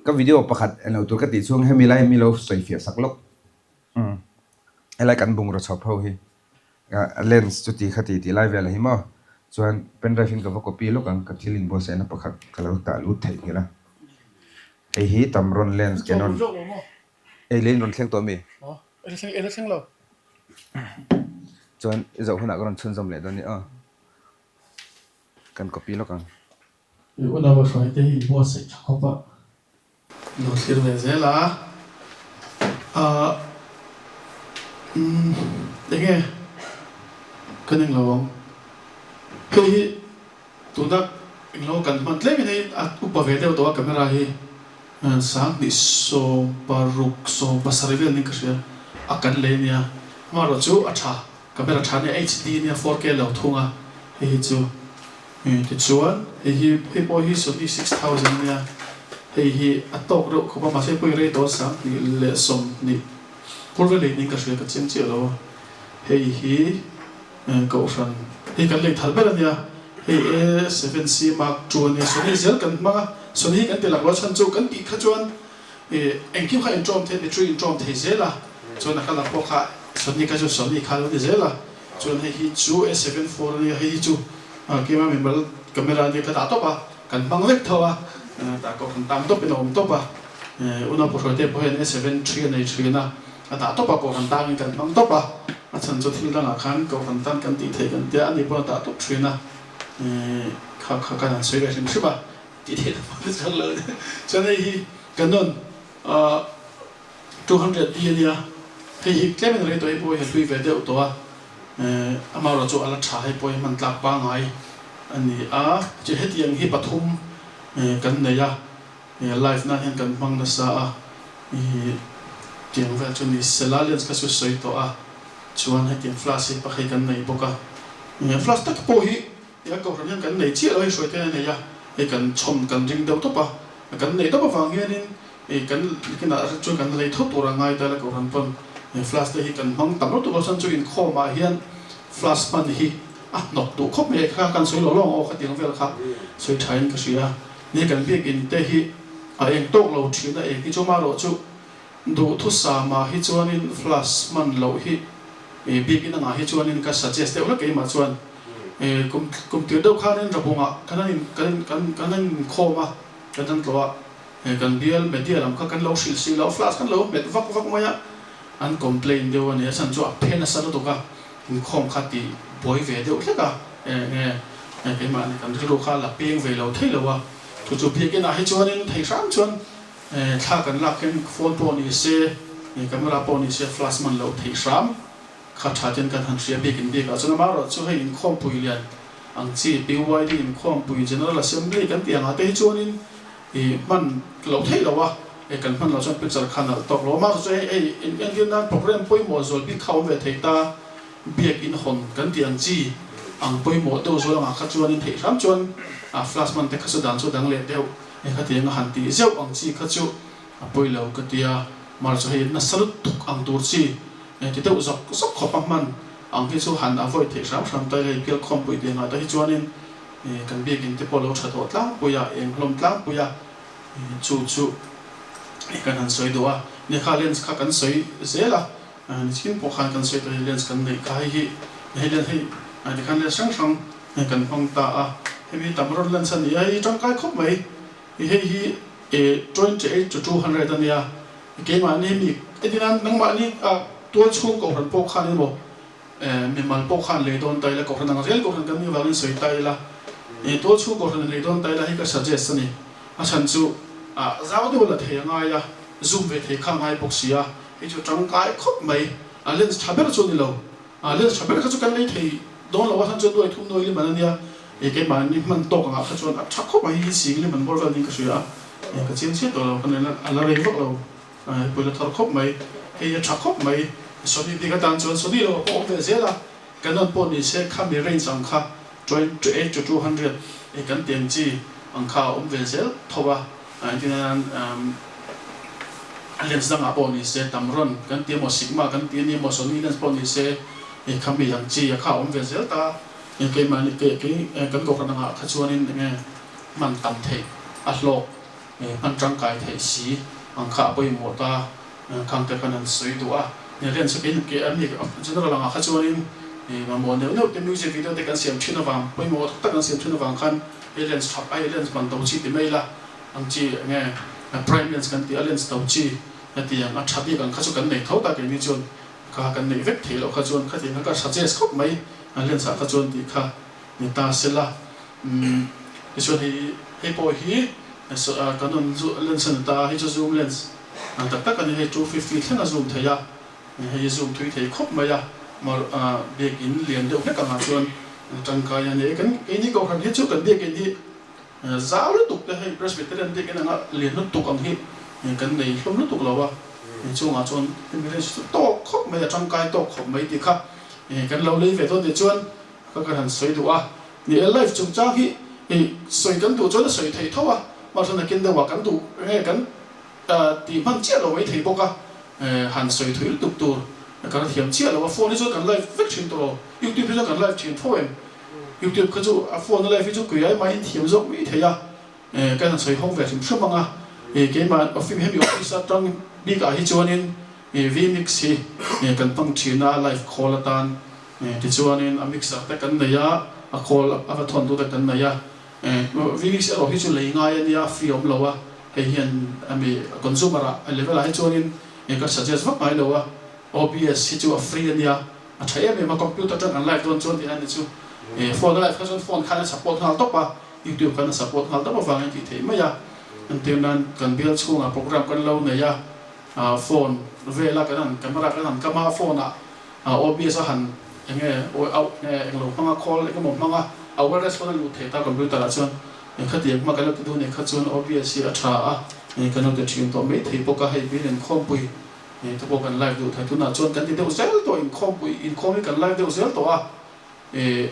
Ka video pakhat englo tur ka tih chhung hemi lai mi lo sawi fiah sak lawk helai kan bungraw chhawp ho hi lens chuti khati tih lai vel hi maw chuan pendrive in ka va copy lawk ang ka thil inbuatsaihna pakhat ka lo tah lut theih nghilh a hei hi Tamron lens Canon ei leh in rawn thleng tawh ami? Chuan i zoh hunah ka rawn chhunzawm leh dawn ni aw. Kan copy lawk ang. I unau hruai te hi i buatsaih tha khawp a. Lo thlir ve zel a. Ahh umm enge ka ning lo ang. Hei hi tuna englo kan hman tlem in hei a upa ve deuh tawh a camera hi. 2016 vel ning ka hria a kan lei ania amaherawh chu a tha camera tha ania HD ania 4K lo thung a hei hi chu tichuan hei hi hei pawh hi Sony 6000 ania hei hi a tawk reuh khawp a mahse pawh i rei tawh 2020 phur vel lei ning ka hria ka chiang chiah lo a hei hi Kohhran hei kan lei thar ber a nia, hei A 7C Mark II a nia, Sony zel kan hmang a, Sony hi kan ti lak lo a chhan chu kan tih kha chuan ih engkim kha inṭawm thei, battery inṭawm thei zel a, chuan a colour pawh kha. Sony kha chu Sony kha lo ni zel a, chuan hei hi chu A 74 a nia, hei hi chu keimah mimal camera a nia ka dah tawp a, kan hmang vek tho a, tah kohhran tang tawpin a awm tawp a, unau pawhruaite pawh hian A 73 a nei thin a, a dah tawp a, kohhran tangin kan hmang tawp a, a chhan chu thil dangah khan kohhran tan kan tih theih kan tia, ani pawn a dah tawp thin a, kha kha kan han sawi ve hrim hrim a, tih theih na pawh ni chuang lo a ni. Chuan hei hi Canon 200 D a nia, hei hi tlemin rei tawh hi pawh hi a hlui ve deuh tawh a, amaherawh chu a la tha hei pawh hi hman tlak pangngai a ni a, chu hetiang hi pathum kan nei a, live nan hian kan hmang nasa a, tiang vel chu ni sela lens kha chu sawi tawh a, chuan hetiang flash hi pakhat kan nei bawk a, flash tak pawh hi Tia kohhran hian kan nei chiah lo hei hruai te a nei a, hei kan chhawm kan ring deuh tawp a, kan nei tawp avang hianin hei kan kinah chuan kan lei thawt tur a ngai ta la kohhran pawn hei flash te hi kan hmang tam lutuk lo chuan chu inkhawm ah hian flash hman hi a hnawk duh khawp mai kha kan sawi lo lawng aw khatiang vel kha sawi tha in ka hria ni kan biakin te hi a eng tawk lo thin a eng hi chu marawh chu Duhthusam ah hi chuanin flash hman loh hi biakin angah hi chuanin ka suggest deuh hlek keimah chuan kum kum tir deuh khanin Rabungah kan han in kan in kan kan han inkhawm a kan han tlawh a kan bial media lam kha kan lo hrilh si lo flash kan lo hmet vak vak mai a an complain deuh a ni a chhan chu a phe nasa lutuk a inkhawm kha tih buai ve deuh hlek a enge keimah ni kan rilru kha la peng ve lo thei lo a chu chu biakin ah hi chuanin thei hram chuan Thla kan lak hian phone pawh ni se, camera pawh ni se flash man loh theih hram kha tha ten kan han hria bik in bik ah chuan amaherawhchu hei inkhawmpui lian ang chi PYD inkhawmpui General Assembly kan tih ang ah te hi chuanin ih hman loh theih loh a, kan hman loh chuan picture kha nalh tawk lo amaherawhchu hei hei entir nan program pawimawh zual bik kha awm ve thei ta biak in hawn kan tih ang chi ang pawimawh deuh zual ang ah kha chuanin theih hram chuan flash man te kha chu dan chu dang leh deuh. Hei khatiang a han tih zeuh ang chi kha chu a pawi lo ka ti a, mar chu hei nasa lutuk ang tur chi ti deuh zawk zawk khawp a hman ang hi chu han avoid theih hram hram ta ila hei bial khawmpui tih angah te hi chuanin kan biakin te pawh lo tha tawh tlangpui a, eng hlawm tlangpui a chu chu kan han sawi duh a, nia kha lens kha kan sawi zel a, nichin pawh khan kan sawi tawh hei lens kan neih kha hei hi hei lens hei tikhan lens hrang hrang Hei kan hmang ta a, hemi tam rawn lens a ni a, hei tangkai khawp mai, hei hi 28 to 200 a nia, keimahni hemi entirnan nangmahni tual chhung kohhran pawh khan emaw mimal pawh khan lei dawn ta ila, kohhran ang zel kohhran kan nih avangin sawi ta ila, tual chhung kohhran lei dawn ta ila hei ka suggest a ni, a chhan chu zau deuh la thei a ngai a, zoom ve thei kha a ngai bawk si a, hei chu tangkai khawp mai, a lens tha ber chu a ni lo. A lens tha ber kha chu kan lei thei dawn lo a, chhan chuan nuai thum nuai lim an a nia, e keimahni hman tawk angah kha chuan a tha khawp a, hei hi sing lim an bawr vel niin ka hria a, e ka chiang chiah tawh lo, ka nen a la rei vak lo, e pawila thar khawp mai, hei a tha khawp mai, Sony bik atan chuan Sony lo ah pawh awm ve zel a, Canon pawh ni se khami range ang kha 28 to 200 e kan ti ang chi ang kha a awm ve zel tho a. Engtin lens dangah pawh ni se Tamron kan ti emaw Sigma kan ti ania emaw Sony lens pawh ni se hei khami ang chi a kha a awm ve zel ta. Keimahni kei kei kan kohhran angah kha chuanin enge hman tam theih a hlawk hman tangkai theih si ang kha a pawimawh ta khang te khan an sawi duh a. Lens hi kei a mi general angah kha chuanin mamawh neuh neuh te music video te kan siam thin avang pawimawh tak tak kan siam thin avang khan hei lens tha ai lens man to chi ti mai ila. Ang chi enge prime lens kan tih a lens to chi hetiang a tha bik ang kha chu kan nei tho ta keini chuan kha kan neih vek theih loh kha chuan khatiang kha ka suggest khawp mai a lens ah kha chuan tih kha ni ta sela umm tichuan hei hei pawh hi Canon lens a ni ta a hei chu zoom lens tak tak a ni hei 250 thleng a zoom thei a hei zoom thui thei khawp mai a mar biakin lian deuh hlek angah chuan tangkai a ni kan keini kohhran hi chu kan biakin hi Zau lutuk te hei Presbyterian biakinn anga lian lutuk ang hi kan nei hlawm lutuk lo a, chungah chuan hemi range chu tawk khawp mai a tangkai tawk khawp mai tih kha kan lo lei ve dawn nih chuan ka kan han sawi duh a. Ni e life chungchang hi sawi kan duh chuan a sawi theih tho a, mahse nakin deuhah kan duh nge kan tih hman chiah lo mai thei bawk a, han sawi thui lutuk tur kan thiam chiah lo a, phone hi chuan kan live vek thin tawh lo, youtube hi chuan kan live thin tho em? Youtube kha chu a phone a live hi chu kui ai mahin thiam zawk mai thei a, kan han sawi hawng ve hrim hrim ang a, keimah hemi office atang bik ah hi chuanin. Vmix hi kan hmang thin a live khawl atan tichuanin a mixer te kan nei a, a khawl a va thawn tu te kan nei a. Vmix erawh hi chu lei ngai a nia, free a awm lo a, hei hian ami consumer ah level ah hi chuanin ka suggest vak ngai lo a, OBS hi chu a free a nia. A tha em em a, computer atang kan live dawn chuan tihna ni chu. Phone a live kha chuan phone khan a support nghal tawp a, YouTube khan a support nghal tawp avangin tih theih mai a. Entir nan kan bial chhungah program kan lo nei a, phone vela kan han camera kan han kam a, phone ah OBS a han enge auh nge englo hmang a call engemaw hmang a, a wireless pawn a lut thei ta computer ah chuan khatiang hma kan lo ti duh nei kha chuan OBS hi a tha a, kan lo ti thin tawh mai thei bawk a, hei bial inkhawmpui Hei te pawh kan live duh thei tunah chuan kan ti deuh zel tawh inkhawmpui inkhawm hi kan live deuh zel tawh a eh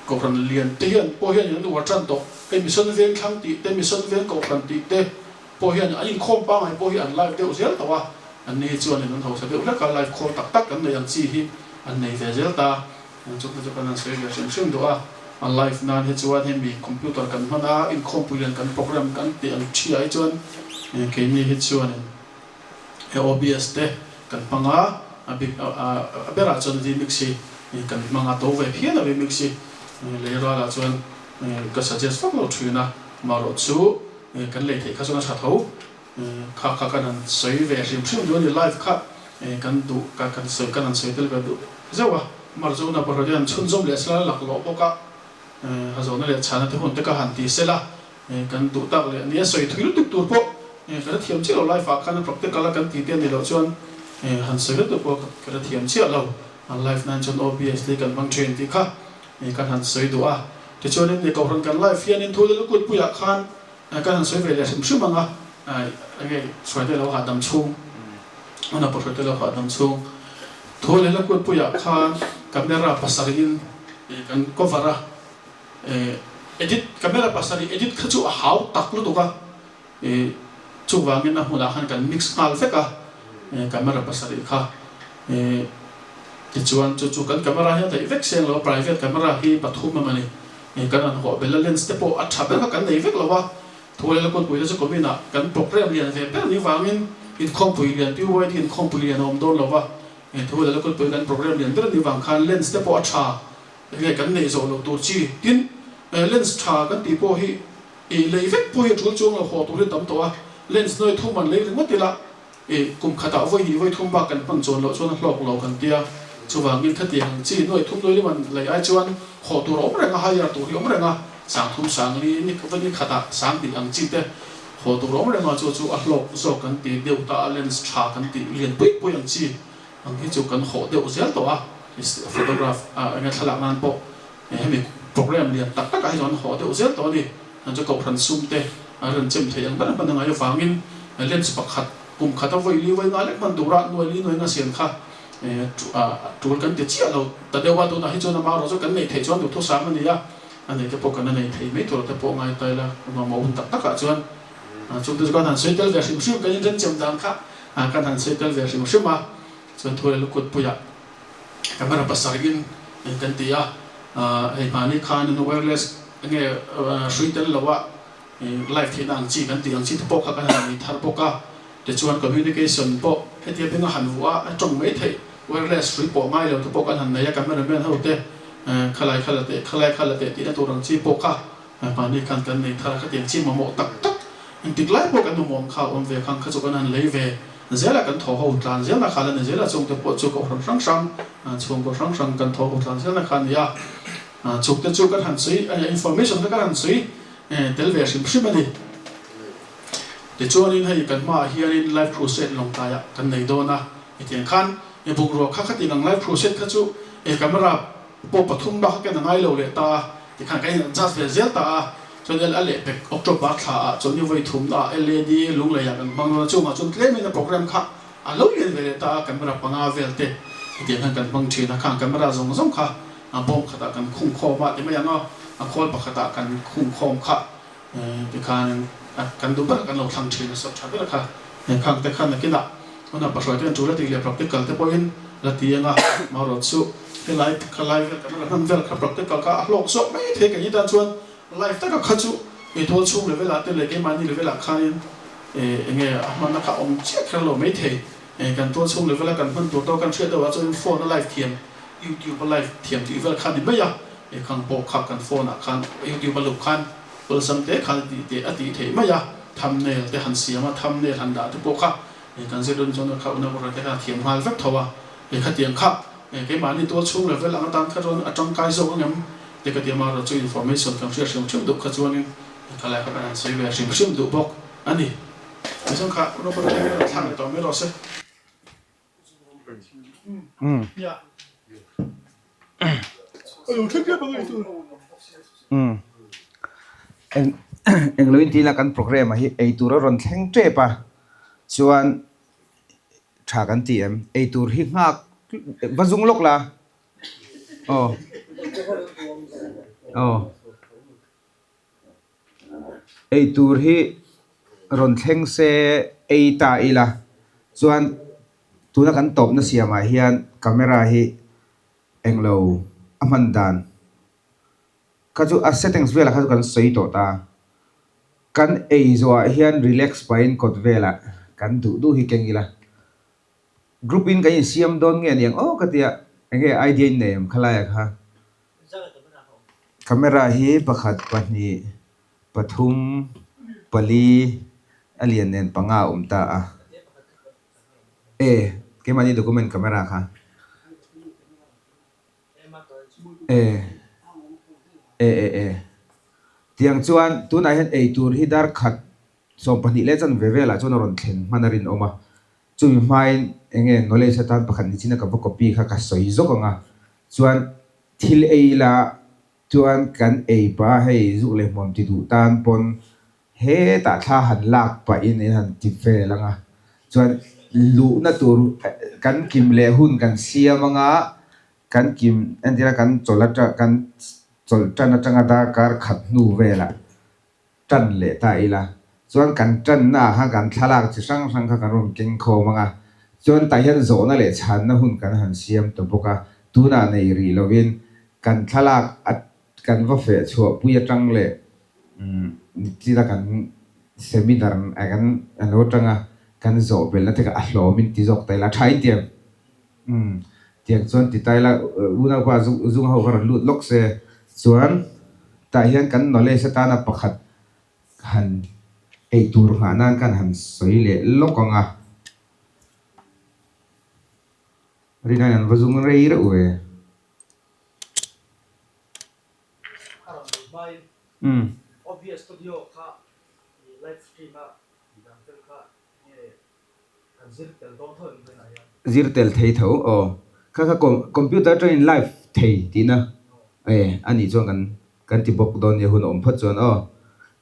kohhran lian te hian pawh hian an uar tan tawh hei mission veng thlang tih te mission veng kohhran tih te pawh hian an inkhawm pangngai pawh hi an live deuh zel tawh a an ni hi chuanin an hausa deuh hlek a live khawl tak tak an nei ang chi hi an nei ve zel ta chu chu kan han sawi ve hrim hrim duh a a live nan hi chuan hemi computer kan hman a inkhawmpui lian kan program kan tih ang thi ah hi chuan keini hi chuanin He OBS te kan hmang a, a bik a berah chuan vmix hi kan hmang a, to ve phian a vmix hi lei ralah chuan ka suggest vak lo thin a, marawh chu kan lei theih kha chuan a tha tho, kha kha kan han sawi ve hrim hrim duh a ni, live kha kan duh kan sawi kan han sawi tel ve duh zeuh a, Marzona pawh hian chhunzawm leh sela laklawh bawk a, a zawhna leh chhana te hun te ka han ti sela. Kan duh tak leh nia sawi thui lutuk tur pawh ka la thiam chiah lo life ah khan practical a kan tih te a ni loh chuan han sawi lutuk pawh ka la thiam chiah lo. Life nan chuan OBS te hi kan hmang thin tih kha kan han sawi duh a. Tichuanin ni kohhran kan life hianin thu leh lukut puiah khan kan han sawi ve leh hrim hrim ang a, enge hruaite lo hahdam chhung huna pawh hruaite lo hahdam chhung thu leh lukut puiah khan camera pasarihin kan cover a. Edit camera pasarih edit kha chu a hau tak lutuk a, chuvangin a hmunah khan kan mix nghal vek a camera pasarih kha. Tichuan chu chu kan camera hi a daih vek seng lo a, private camera hi pathum em a ni. Kan han hawh belh a, lens te pawh a tha ber kha kan nei vek lo a, Thu leh kutpui te chu kumin ah kan program lian ve ber ni vangin inkhawmpui lian PYD inkhawmpui lian a awm dawn lo va, thu leh kutpui kan program lian ber ni vang khan lens te pawh a tha Enge kan neih zawh loh tur chi? Tin, lens tha kan tih pawh hi ih lei vek pawh hi a tul chuang lo haw tur hi a tam tawh a, lens nawi thum an lei ringawt ila ih kum khatah vawi hnih vawi thum bak kan hman chuan loh chuan a hlawk lo kan tia. Chuvangin khatiang ang chi nawi thum nawi lim an lei ai chuan haw tur a awm reng a, hire tur hi a awm reng a, sang thum sang li ni vawi ni khatah sang hnih ang chi te haw tur a awm reng a, chu chu a hlawk zawk kan ti deuh ta a, lens tha kan tih lian pui pui ang chi. Ang hi chu kan hawh deuh zel tawh a, photograph enge thlalak nan pawh hemi program lian tak takah hi chuan an hawh deuh zel tawh a ni. An chu kohhran sum te an rawn chem thei ang ber hman a ngai avangin lens pakhat kum khata vawi li vawi nga lek hman tura nuai li nuai nga siam kha tul kan ti chiah lo ta deuh a, tunah hi chuan ama erawh chu kan neih theih chuan duhthusam a ni a, a nei te pawh kan la nei thei mai tur te pawh ngai ta ila nuam a hun tak takah chuan chung te chu kan han sawi tel ve hrim hrim kan inrenchem dan kha. Kan han sawi tel ve hrim hrim a, chuan thu leh lukutpuiah camera pasarihin kan ti a, hei hmani khan wireless enge hrui tel loa live theihna ang chi kan tih ang chi te pawh kha kan han nei thar bawk a, tichuan communication pawh hetia benga han vuah a tawng mai theih wireless hrui pawh ngai lo te pawh kan han nei a, cameraman ho te khalai kha la teh khalai kha la teh tihna tur ang chi pawh kha Mahni khan kan nei thar a, khatiang chi mamawh tak tak engtik lai pawh kan mamawh ang kha a awm ve khang kha chu kan han lei ve zel a, kan thaw ho tlan zelna kha la ni zel a, chungte pawh chu kohhran hrang hrang, chhungkaw hrang hrang kan thaw ho tlan zelna kha a ni a, chukte chu kan han sawi, information kha kan han sawi tel ve hrim hrim a ni. Tichuanin hei kan hmaah hianin Life Crusade Lawngtlaiah kan nei dawn a, hetiang khan bungrua kha khatiang ang Life Crusade kha chu camera pawh pathum bak kha ken a ngai lo leh ta a, tikhan kan in adjust ve zel ta a, chuan a leh pek October thla ah chuan ni vawi thumna ah LAD Lunglei ah kan hmang dawn a, chungah chuan tlem in a program kha a lo lian ve leh ta a, camera panga vel te hetiang hian kan hmang thin a, khang camera zawng zawng kha bawm khatah kan khung khawm a ti mai ang aw, a khawl pakhatah kan khung khawm kha. Tikhan kan duh ber kan lo thlang thin a sawt tha ber kha khang te khan nakinah huna pahruai te an tul a tih leh practical te pawhin la ti ang a, marawt chu helai khalai vel kan la hman vel kha practical kha a hlawk zawk mai thei kan tan chuan live taka kha chu tual chhung level ah te leh keimahni level ah khanin enge a hmanna kha awm chiah kher lo mai thei. Kan tual chhung level a kan hman tur tawh kan hriat deuh ah chuan phone a live thiam, youtube a live thiam tih vel kha a ni mai a, khang pawh kha kan phone ah khan youtube a luh khan awlsam te khan a tih teh a tih theih mai a, thumbnail te han siam a, thumbnail han dah te pawh kha kan zir dawn chuan kha unau te khan a thiam nghal vek tho a, khatiang kha keimahni tual chhung level ang atan kha chuan a tangkai zawk ang em te ka ti a, amaherawhchu chu information kan hriat hrim hrim duh kha chuanin khalai kha kan han sawi ve hrim hrim duh bawk a ni. Tichuan kha Robert hi rawn thlang leh tawh mai rawh se. Englo in tila kan programme ah hi eitur a rawn thleng tep a, chuan tha kan ti em? Eitur hi nghak va zung lawk la aw aw. Eitur hi rawn thleng se ei ta ila chuan tuna kan tawpna siamah hian camera hi englo a hman dan kha chu a settings velah kha chu kan sawi tawh ta. Kan ei zawhah hian relax pahin kawt velah kan duh duh hi keng ila. Group in kan insiam dawn nge aniang aw ka tia enge idea in nei em khalaia kha. Camera hi pakhat pahnih pathum pali a lian nen panga a awm ta a. E keimahni document camera kha. E e e e tiang chuan tunah hian eitur hi dar khat 12 leh chanve velah chuan a rawn thlen hman a rinawm a, chumi hmain eng nge knowledge atan pakhat ni chin a ka va copy kha ka sawi zawk ang a, chuan thil ei ila chuan kan ei pah a hei zuk leh hmuam ti duh tan pawn hetah thla han lak pahin in han ti vel ang a, chuan luhna tur kan kim leh hun kan siam ang a, kan kim entir a kan chawlh atang kan chawlh tan atanga darkar khat hnu velah. Tan leh ta ila. Chuan kan tanna ah khan kan thlalak chi hrang hrang kha kan rawn keng khawm ang a. Chuan tah hian zawhna leh chhanna hun kan han siam ta bawk a. Tunah nei rih lovin kan thlalak a kan va feh chhuah pui atang leh nichina kan seminar a kan a lo atanga kan zawh belhna te kha a hlawmin ti zawk ta ila. A tha in ti em? Umm tiang chuan ti ta ila unaupa zung ho kha rawn lut lawk se chuan tah hian kan knowledge atana pakhat han ei tur nghah nan khan han sawi leh lawk ang a. Rinaiin an va zung rei reuh ve. A rawn lut hmain OBS studio kha live stream a tih dan vel kha nge Zir tel thei tho aw. Kha kha computer atangin live thei tihna e a nih chuan kan kan ti bawk dawn nia hun a awm phawt chuan aw.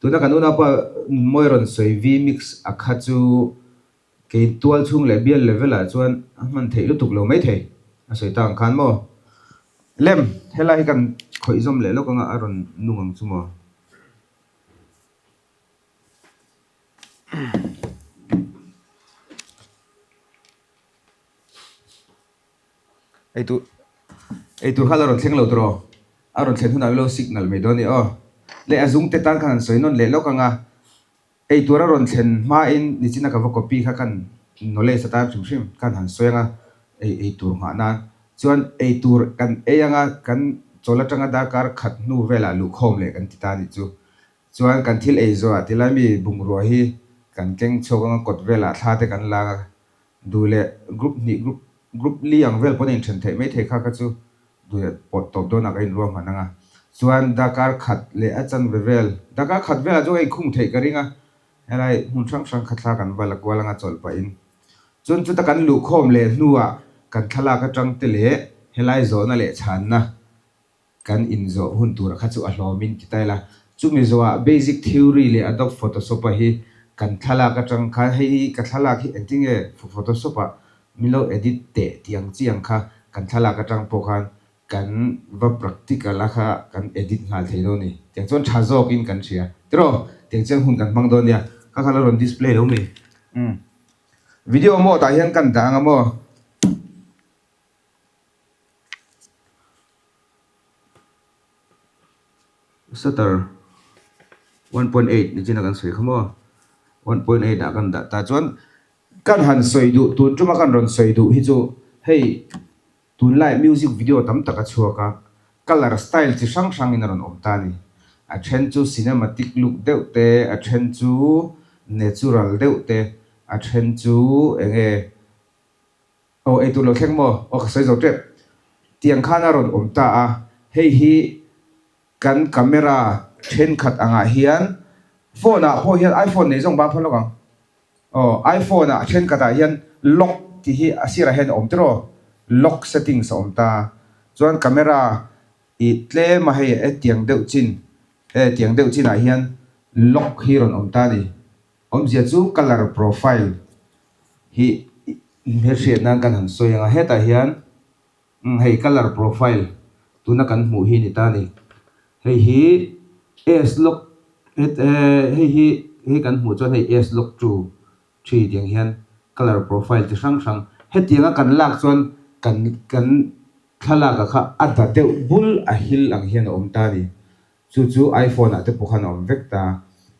Tuna kan unaupa Nunmawi rawn sawi vmix a kha chu kei tual chhung leh bial level ah chuan a hman theih lutuk lo mai thei a sawi tak ang khan maw. Lem helai hi kan khawih zawm leh lawk anga a rawn nung ang chu maw. Eitur eitur kha la rawn thleng lo tawh a rawn thlen hunah lo signal mai dawn a ni aw leh a zung te tan khan an sawi nawn leh lawk ang a eitur a rawn thlen hmain nichina ka va copy kha khan knowledge atan hrim hrim khan han sawi ang a ei eitur nghah nan chuan eitur kan ei ang a kan chawl atanga darkar khat hnu velah luhkhawm leh kan ti ta a nih chu. Chuan kan thil ei zawhah tilai mi bungrua hi kan keng chhuak anga kawt velah thla te kan lak a, duh leh group hnih group group li ang vel pawn a inthen theih mai thei kha kha chu duh leh pawt tawp dawnah ka inruah hman ang a. Chuan darkar khat leh a chanve vel, darkar khat velah chu ka inkhung theih ka ring a, helai hmun hrang hrang kha thla kan va la kual anga chawlh pahin. Chuan chuta kan luhkhawm leh hnuah kan thlalak atang te leh helai zawhna leh chhanna Kan inzawh hun tura kha chu a hlawmin ti ta ila, chumi zawhah basic theory leh Adobe Photoshop a hi kan thlalak atang khan hei hi ka thlalak hi engtinge Photoshop ah min lo edit teh tih ang chi ang kha kan thlalak atang pawh khan kan va practical a kha kan edit nghal thei dawn a ni. Tiang chuan tha zawkin kan hria. Tiraw? Tiang chuan hun kan hmang dawn nia. Kha kha la rawn display lo mi? Umm. Video mode ah hian kan dah ang a maw? Shutter 1.8 nichina kan sawi kha maw 1.8 ah kan dah ta chuan Kan han sawi duh, tun tuma kan rawn sawi duh hi chu hei tunlai music video tam tak a chhuak a, colour style chi hrang hrangin a rawn awm ta a ni. A then chu cinematic look deuh te, a then chu natural deuh te, a then chu eng nge aw eitur lo thleng maw aw ka sawi zo tep tiang khan a rawn awm ta a, hei hi Kan camera thenkhat angah hian phone ah pawh hian iPhone nei zawng bang phone lawk ang aw iPhone ah thenkhat ah hian lock tih hi a sirah hian a awm tiraw lock settings a awm ta chuan camera ih tlem a hei hetiang deuh chin hetiang deuh chin ah hian lock hi rawn awm ta a ni awmzia chu colour profile hi hmelhriat nan kan han sawi ang a hetah hian. Umm hei colour profile tuna kan hmuh hi ni ta a ni. Hei hi S log het hei hi hei kan hmuh chuan hei S log two three tiang hian colour profile chi hrang hrang hetianga kan lak chuan kan kan thlalak ah kha a da deuh bul a hil ang hian a awm ta a ni. Chu chu iPhone ah te pawh khan a awm vek ta.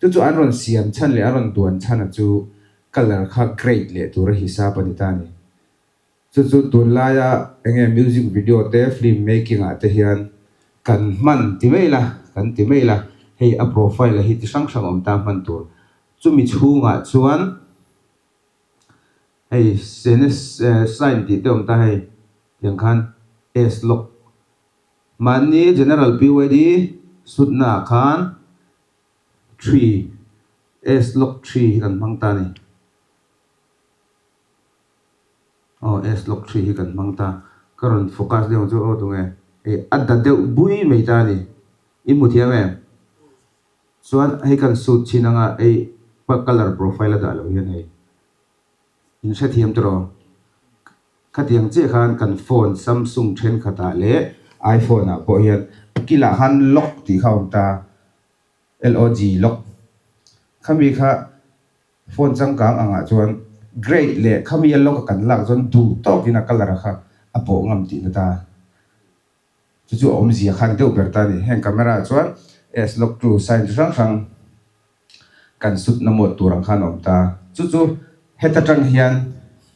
Chu chu an rawn siam chhan leh an rawn duan chhan a chu colour kha grade leh tura hisap a ni ta a ni. Chu chu tunlaia enge music video te film making ah te hian kan hman ti mai la, kan ti mai la, hei a profile a hi ti hrang hrang awm ta hman tur. Chumi chhungah chuan hei sign tih te awm ta hei tiang khan S lock mahni general PYD sutna ah khan 3 S lock 3 hi kan hmang ta a ni. Aw S lock 3 hi kan hmang ta. Ka rawn focus deuh ang chu aw tunge hei a da deuh bui mai ta a ni. I hmu thiam em? Chuan hei kan suit chhin anga hei colour profile a dah loh hian hei in hrethiam tawh rawh. Khatiang chiah khan kan phone Samsung thenkhatah leh iPhone ah pawh hian a kilah khan lock tih kha a awm ta. LOG lock khami kha Phone changkang angah chuan grade leh khami a lock a kan lak chuan duh tawkin a colour kha a pawh ngam tih na ta. Chu chu a awmzia kha a ni deuh ber ta a ni. Heng camera ah chuan S lock two sign chi hrang hrang kan sut na mawt tur ang khan a awm ta. Chu chu heta tang hian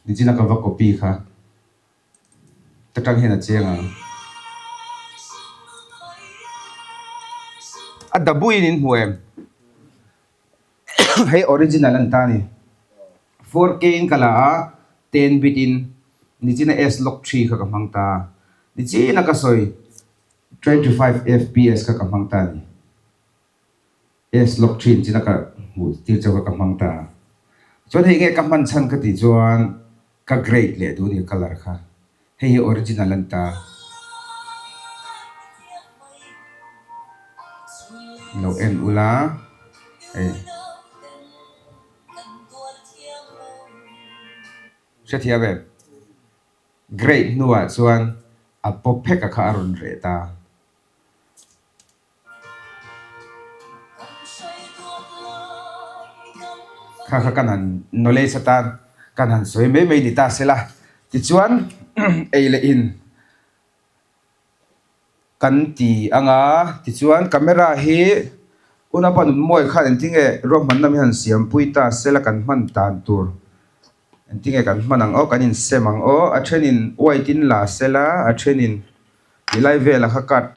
nichina ka va copy kha ta tang hian a chiang ang. A dabuin in hmu em? Hei original an ta a ni. 4K in ka la a, 10 bit in nichina S log 3 kha ka hmang ta a. Nichina ka sawi 25 fps kha ka hmang ta a ni. S log 3 nichina ka hmuh tir chauh kha ka hmang ta a. Chuan hei nge ka hman chhan ka tih chuan ka grade leh duh a ni colour kha. Hei hi original an ta. Lo en ula hei. Hrethiam em? Grade hnuah chuan a pawp phek a kha a rawn reh ta. Kha kha kan han knowledge atan kan han sawi mai mai ni ta se la. Tichuan ei leh in kan ti ang a, tichuan camera hi unapa nunmawi khan engtinge ruahmanna mi han siampui ta se la kan hman dan tur engtinge kan hman ang aw kan insem ang aw a thenin white in la se la a thenin ti lai velah kha card.